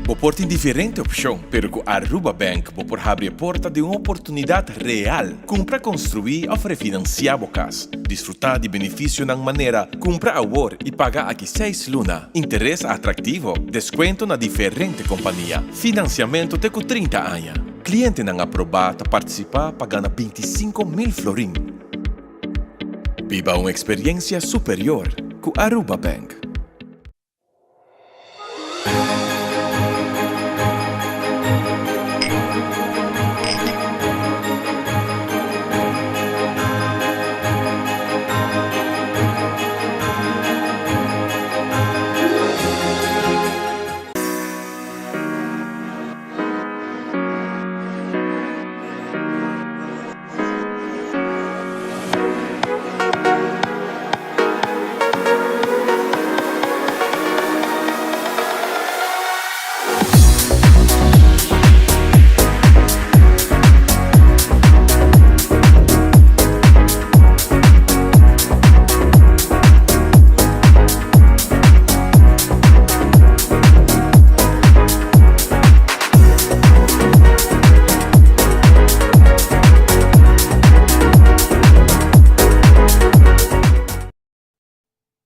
Bo por tin diferente opcion, pero cu Aruba Bank bo por habri e porta di un oportunidad real. Cumpra, construi of refinancia bo cas. Disfruta di beneficionan manera cumpra awor y paga aki seis luna, interes atractivo, descuento na diferente compania, financiamento te cu 30 aña. Clientenan aproba ta participa pa gana 25,000 florin. Biba un experiencia superior cu Aruba Bank.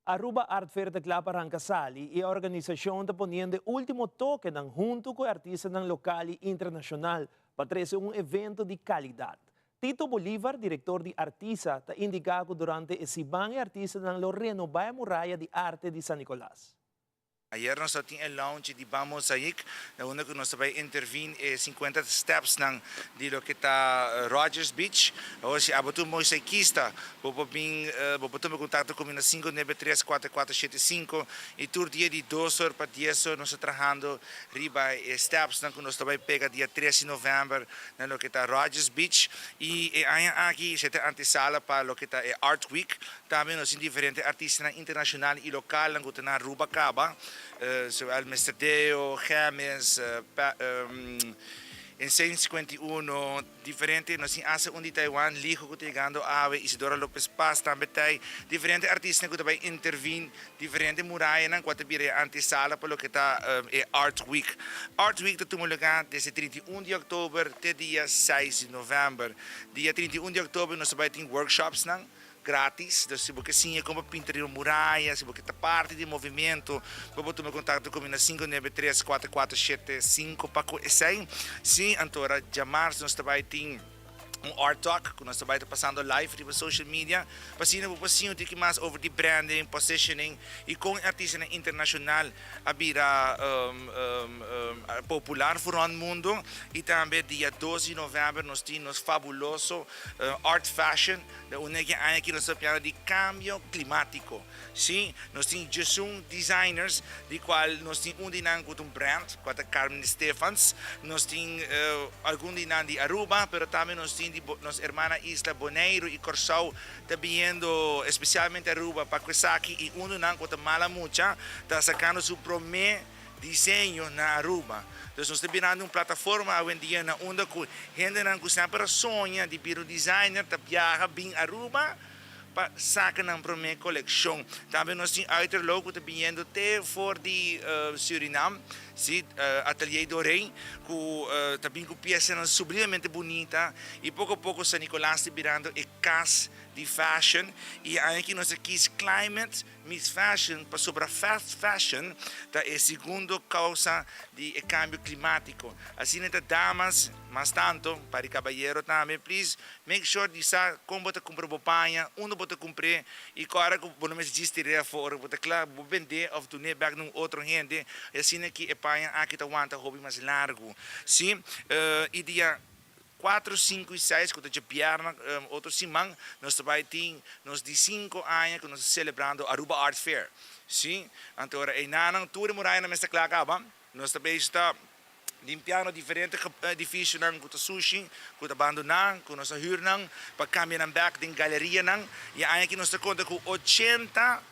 Aruba Art Fair ta kla pa ranka sali i e organisashon ta poniendo e ultimo tokenan huntu ku e artistanan lokal i internashonal pa trese un evento di kalidat. Tito Bolivar, direktor di Artisa, ta indiká ku durante e siman e artistanan lo renobá e muraya di arte di San Nicolas. Ayer nos ta tin e launch di Ban Mosaic, na unda cu nos ta bay intervene e 50 stepsnan di loke ta Rogers Beach. Awor si abo ta un mosaikista, bo por bin, bo por tuma contacto cu mi na sinku nuebe tres kuater kuater shete sinku y tur dia di dos or pa dies or nos ta trahando riba e stepsnan cu nos ta bay pega dia tres di november na loke ta Rogers Beach. Y e aña aki esey ta antesala pa loke ta e Art Week. Tambe nos tin diferente artistanan internacional y localnan cu ta na Aruba caba, zowel Mister Deo, Gemes, Insane 51, diferente, nos tin hasta un di Taiwan, Lijo cu ta yegando awe, Isidora Lopez Paz tambe ta ey, diferente artistanan cu ta bay intervin diferente murayanan cu a ta bira e antesala pa loke ta e Art Week. Art Week ta tuma lugar desde 31 di october te dia 6 di november. Dia 31 di october nos ta bay tin workshopsnan Gratis, dus si bo ke siña kon pa pinta riba muraya, si bo ke ta parti di e movimiento, bo por tuma kontakto ku mi na 593 4475 pa ku esei. Si, anto ora djamars nos ta bai tin un art talk ku nos ta bai ta pasando live riba social media pa asina bo por siña un tiki mas over di branding, positioning i kon e artistanan internashonal a bira popular for rond mundo. I tambe dia dos di novèmber nos tin nos fabuloso art fashion. Den un nege aña aki nos ta piano di cambio climatico. Si, nos tin djesun designers, di cual nos tin un di nan cu ta un brand, cual ta Carmen Stefans. Nos tin algun di nan di Aruba, pero tambe nos tin di nos hermana isla Boneiru y Corsou ta biniendo especialmente Aruba pa cu esaki y un di nan cu ta mala mucha ta sacando su prome diseño na Aruba. Dus nos ta birando un plataforma awendia na unda cu hendenan cu semper a soña di bira un designer ta biaha bin Aruba pa saka nan promé kolekshon. Tambe nos tin Uiterloo ku ta biniendo te for di Surinam, si, Atelier Doré ku ta bin ku piesanan sublimemente bunita i poko poko San Nicolas ta birando e kas di fashion i aña aki nos a kis Climate Meets Fashion pasobra fast fashion ta e segundo causa di e cambio climatico. Asina ta damas, mas tanto, pa di cabayero tambe, please make sure di sa con bo ta cumpra bo paña, unda bo ta cumpr'é y cu ora cu bo no mester djis tir'é afo, ora cu bo ta cla bo bend'é of dun'é bek na un otro hende y asina ki e paña aki ta wanta hopi mas largo. Si, y dia. Cuatro, cinco y seis cu ta djabièrnè otro siman nos ta bay tin nos di cinco aña cu nos ta celebrando Aruba Art Fair. Sí, anto ora eynanan tur e murayanan mester cla caba. Nos ta bezig ta limpiando diferente edificionan cu ta sushi, cu ta bandona, cu nos a huur nan pa cambia nan bek den galerianan. Y aña aki nos ta conta cu ochenta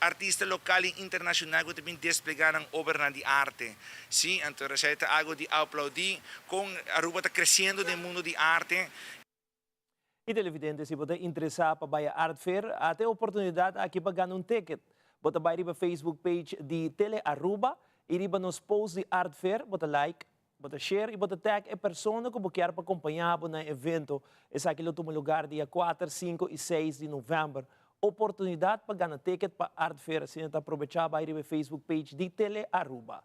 Artista lokal i internashonal ku ta bin desplegá nan obranan di arte. Sí, anto esei ta algu di aplaudí kon Aruba ta kresiendo den mundu di arte. I televidente, si bo ta interesá pa bai a Art Fair, ata e oportunidat aki pa gana un ticket. Bo ta bai riba Facebook page di Tele Aruba i riba nos post di Art Fair bo ta like, bo ta share i bo ta tag e persona ku bo kier pa kompañá bo na e evento. Esaki lo tuma lugar dia kuater, sinku i seis di novèmber. Oportunidat pa gana ticket pa Art Fair asina ta probechá bai riba e Facebook page di Tele Aruba.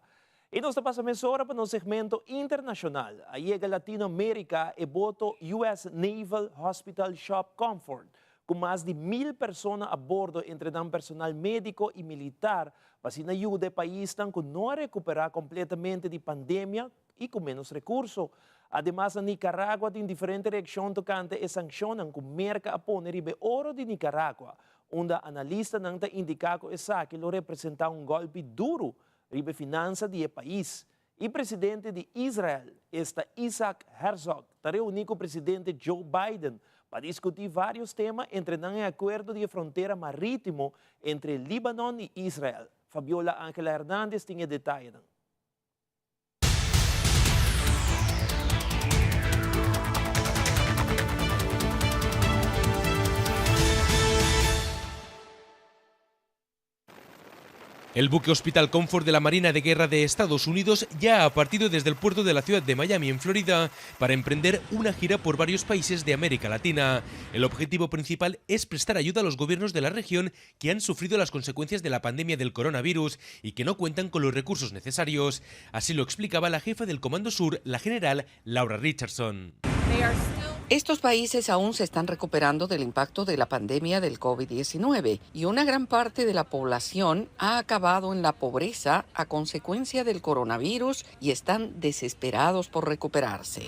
I nos ta pasa mesora pa nos segmento internashonal. A yega Latino Amerika e boto US Naval Hospital Shop Comfort ku mas di mil persona a bordo entre nan personal médiko i militar pa asina yuda e paisnan ku no a rekuperá kompletamente di pandemia i ku ménos rekurso. Ademas na Nicaragua tin diferente reakshon tokante e sankshonnan ku Merka a pone riba e oro di Nicaragua, unda analistanan ta indiká ku esaki lo representá un gòlpi duru riba e finansa di e pais. E presidente di Israel, esta Isaac Herzog, ta reuní ku presidente Joe Biden pa diskutí vários tema, entre nan e akuerdo di e frontera marítimo entre Libanon i Israel. Fabiola Angela Hernandez tin e detayenan. El buque Hospital Comfort de la Marina de Guerra de Estados Unidos ya ha partido desde el puerto de la ciudad de Miami, en Florida, para emprender una gira por varios países de América Latina. El objetivo principal es prestar ayuda a los gobiernos de la región que han sufrido las consecuencias de la pandemia del coronavirus y que no cuentan con los recursos necesarios. Así lo explicaba la jefa del Comando Sur, la general Laura Richardson. Estos países aún se están recuperando del impacto de la pandemia del COVID-19 y una gran parte de la población ha acabado en la pobreza a consecuencia del coronavirus y están desesperados por recuperarse.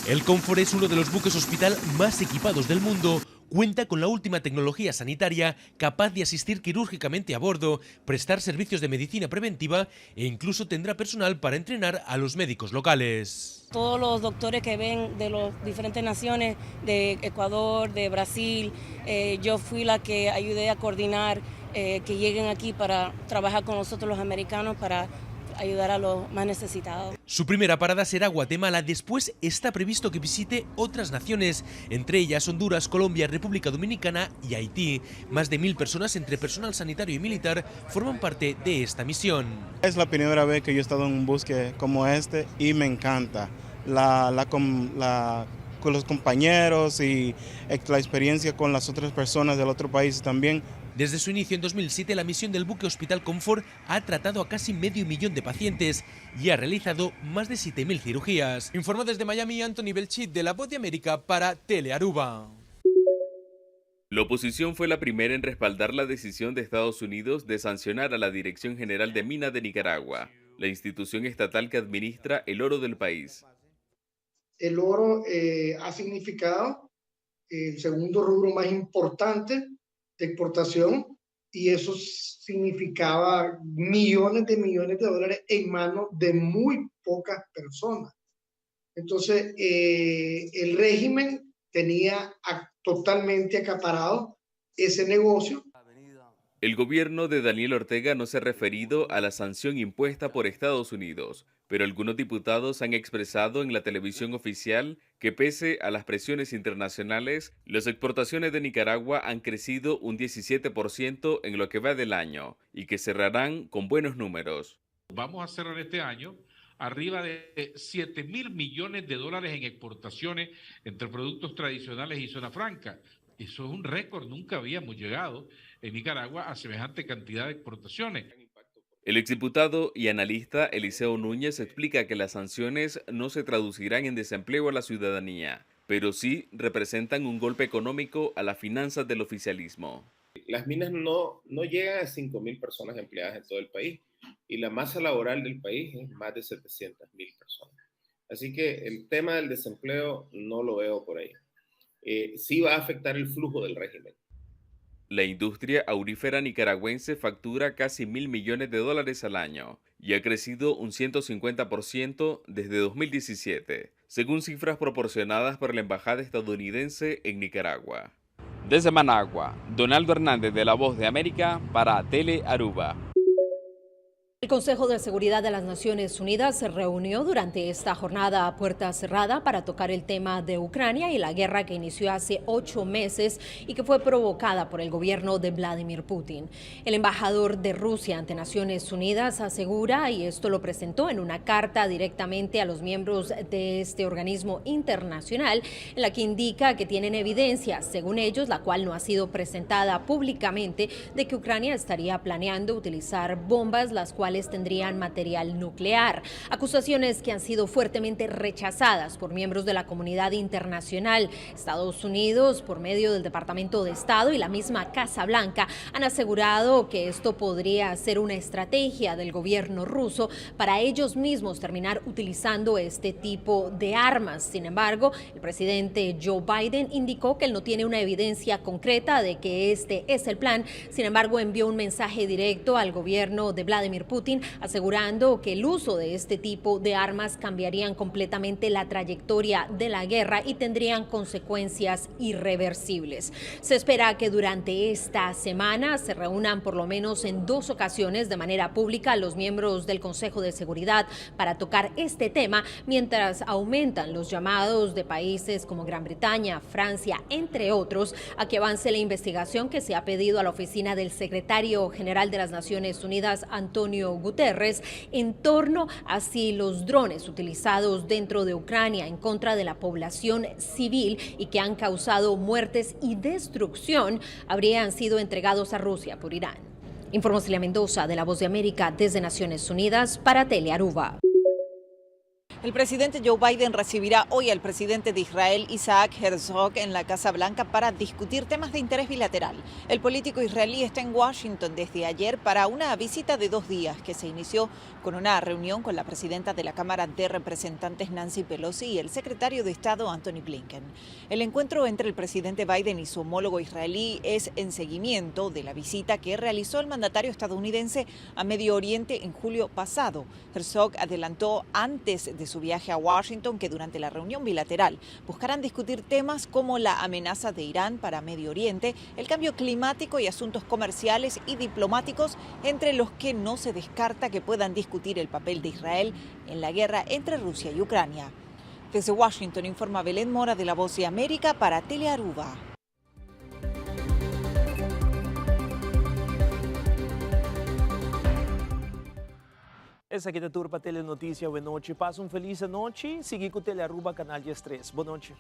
El Comfort es uno de los buques hospital más equipados del mundo cuenta con la última tecnología sanitaria capaz de asistir quirúrgicamente a bordo, prestar servicios de medicina preventiva e incluso tendrá personal para entrenar a los médicos locales. Todos los doctores que ven de las diferentes naciones, de Ecuador, de Brasil, eh, yo fui la que ayudé a coordinar eh, que lleguen aquí para trabajar con nosotros los americanos para ayudar a los más necesitados. Su primera parada será Guatemala, después está previsto que visite otras naciones, entre ellas Honduras, Colombia, República Dominicana y Haití. Más de mil personas entre personal sanitario y militar forman parte de esta misión. Es la primera vez que yo he estado en un bosque como este y me encanta. La, la, la, con los compañeros y la experiencia con las otras personas del otro país también. Desde su inicio en 2007, la misión del buque Hospital Comfort ha tratado a casi medio millón de pacientes y ha realizado más de 7.000 cirugías. Informó desde Miami Anthony Belchit de La Voz de América para Telearuba. La oposición fue la primera en respaldar la decisión de Estados Unidos de sancionar a la Dirección General de Minas de Nicaragua, la institución estatal que administra el oro del país. El oro eh, ha significado el segundo rubro más importante de exportación y eso significaba millones de millones de dólares en manos de muy pocas personas. Entonces, eh, el régimen tenía totalmente acaparado ese negocio. El gobierno de Daniel Ortega no se ha referido a la sanción impuesta por Estados Unidos. Pero algunos diputados han expresado en la televisión oficial que pese a las presiones internacionales, las exportaciones de Nicaragua han crecido un 17% en lo que va del año y que cerrarán con buenos números. Vamos a cerrar este año arriba de 7 mil millones de dólares en exportaciones entre productos tradicionales y zona franca. Eso es un récord, nunca habíamos llegado en Nicaragua a semejante cantidad de exportaciones. El exdiputado y analista Eliseo Núñez explica que las sanciones no se traducirán en desempleo a la ciudadanía, pero sí representan un golpe económico a las finanzas del oficialismo. Las minas no, no llegan a 5.000 personas empleadas en todo el país y la masa laboral del país es más de 700.000 personas. Así que el tema del desempleo no lo veo por ahí. Eh, sí va a afectar el flujo del régimen. La industria aurífera nicaragüense factura casi mil millones de dólares al año y ha crecido un 150% desde 2017, según cifras proporcionadas por la Embajada estadounidense en Nicaragua. Desde Managua, Donaldo Hernández de La Voz de América para Tele Aruba. El Consejo de Seguridad de las Naciones Unidas se reunió durante esta jornada a puerta cerrada para tocar el tema de Ucrania y la guerra que inició hace ocho meses y que fue provocada por el gobierno de Vladimir Putin. El embajador de Rusia ante Naciones Unidas asegura, y esto lo presentó en una carta directamente a los miembros de este organismo internacional, en la que indica que tienen evidencia, según ellos, la cual no ha sido presentada públicamente, de que Ucrania estaría planeando utilizar bombas, las cuales tendrían material nuclear. Acusaciones que han sido fuertemente rechazadas por miembros de la comunidad internacional. Estados Unidos, por medio del Departamento de Estado y la misma Casa Blanca, han asegurado que esto podría ser una estrategia del gobierno ruso para ellos mismos terminar utilizando este tipo de armas. Sin embargo, el presidente Joe Biden indicó que él no tiene una evidencia concreta de que este es el plan. Sin embargo, envió un mensaje directo al gobierno de Vladimir Putin asegurando que el uso de este tipo de armas cambiarían completamente la trayectoria de la guerra y tendrían consecuencias irreversibles. Se espera que durante esta semana se reúnan por lo menos en dos ocasiones de manera pública los miembros del Consejo de Seguridad para tocar este tema, mientras aumentan los llamados de países como Gran Bretaña, Francia, entre otros, a que avance la investigación que se ha pedido a la oficina del secretario general de las Naciones Unidas, Antonio Guterres, en torno a si los drones utilizados dentro de Ucrania en contra de la población civil y que han causado muertes y destrucción habrían sido entregados a Rusia por Irán. Informó Celia Mendoza de La Voz de América desde Naciones Unidas para Telearuba. El presidente Joe Biden recibirá hoy al presidente de Israel, Isaac Herzog, en la Casa Blanca para discutir temas de interés bilateral. El político israelí está en Washington desde ayer para una visita de dos días que se inició con una reunión con la presidenta de la Cámara de Representantes, Nancy Pelosi, y el secretario de Estado, Anthony Blinken. El encuentro entre el presidente Biden y su homólogo israelí es en seguimiento de la visita que realizó el mandatario estadounidense a Medio Oriente en julio pasado. Herzog adelantó antes de su viaje a Washington que durante la reunión bilateral buscarán discutir temas como la amenaza de Irán para Medio Oriente, el cambio climático y asuntos comerciales y diplomáticos, entre los que no se descarta que puedan discutir el papel de Israel en la guerra entre Rusia y Ucrania. Desde Washington informa Belén Mora de La Voz de América para Telearuba. Esaki ta tur pa Telenoticia awe nochi. Pasa un feliz anochi. Sigui cu Telearuba Canal 13. Bon nochi.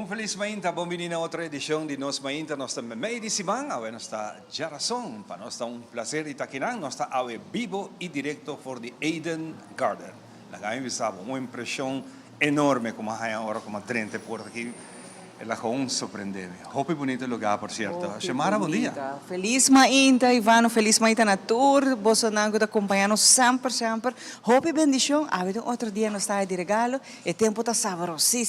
Felis mainta, bon bini na otro edicion di Nos Mainta. Nos ta meimei di siman, awe nos ta diarason. Pa nos ta un placer di ta akinan, nos ta awe bibo y directo for di Eden Garden. Laga mi bisa bo, un impresion enorme cu mi a haya ora cu mi a drenta e porta aki, el a gewoon sorprende mi. Hopi bunita lugar, por cierto. Hopi Xiomara, bon dia. bunita. Felis mainta, Ivano. Felis mainta na tur bosonan cu ta acompaña nos semper, semper. Hopi bendicion. Awe den otro dia nos ta di regalo. E tempo ta sabrosísimo.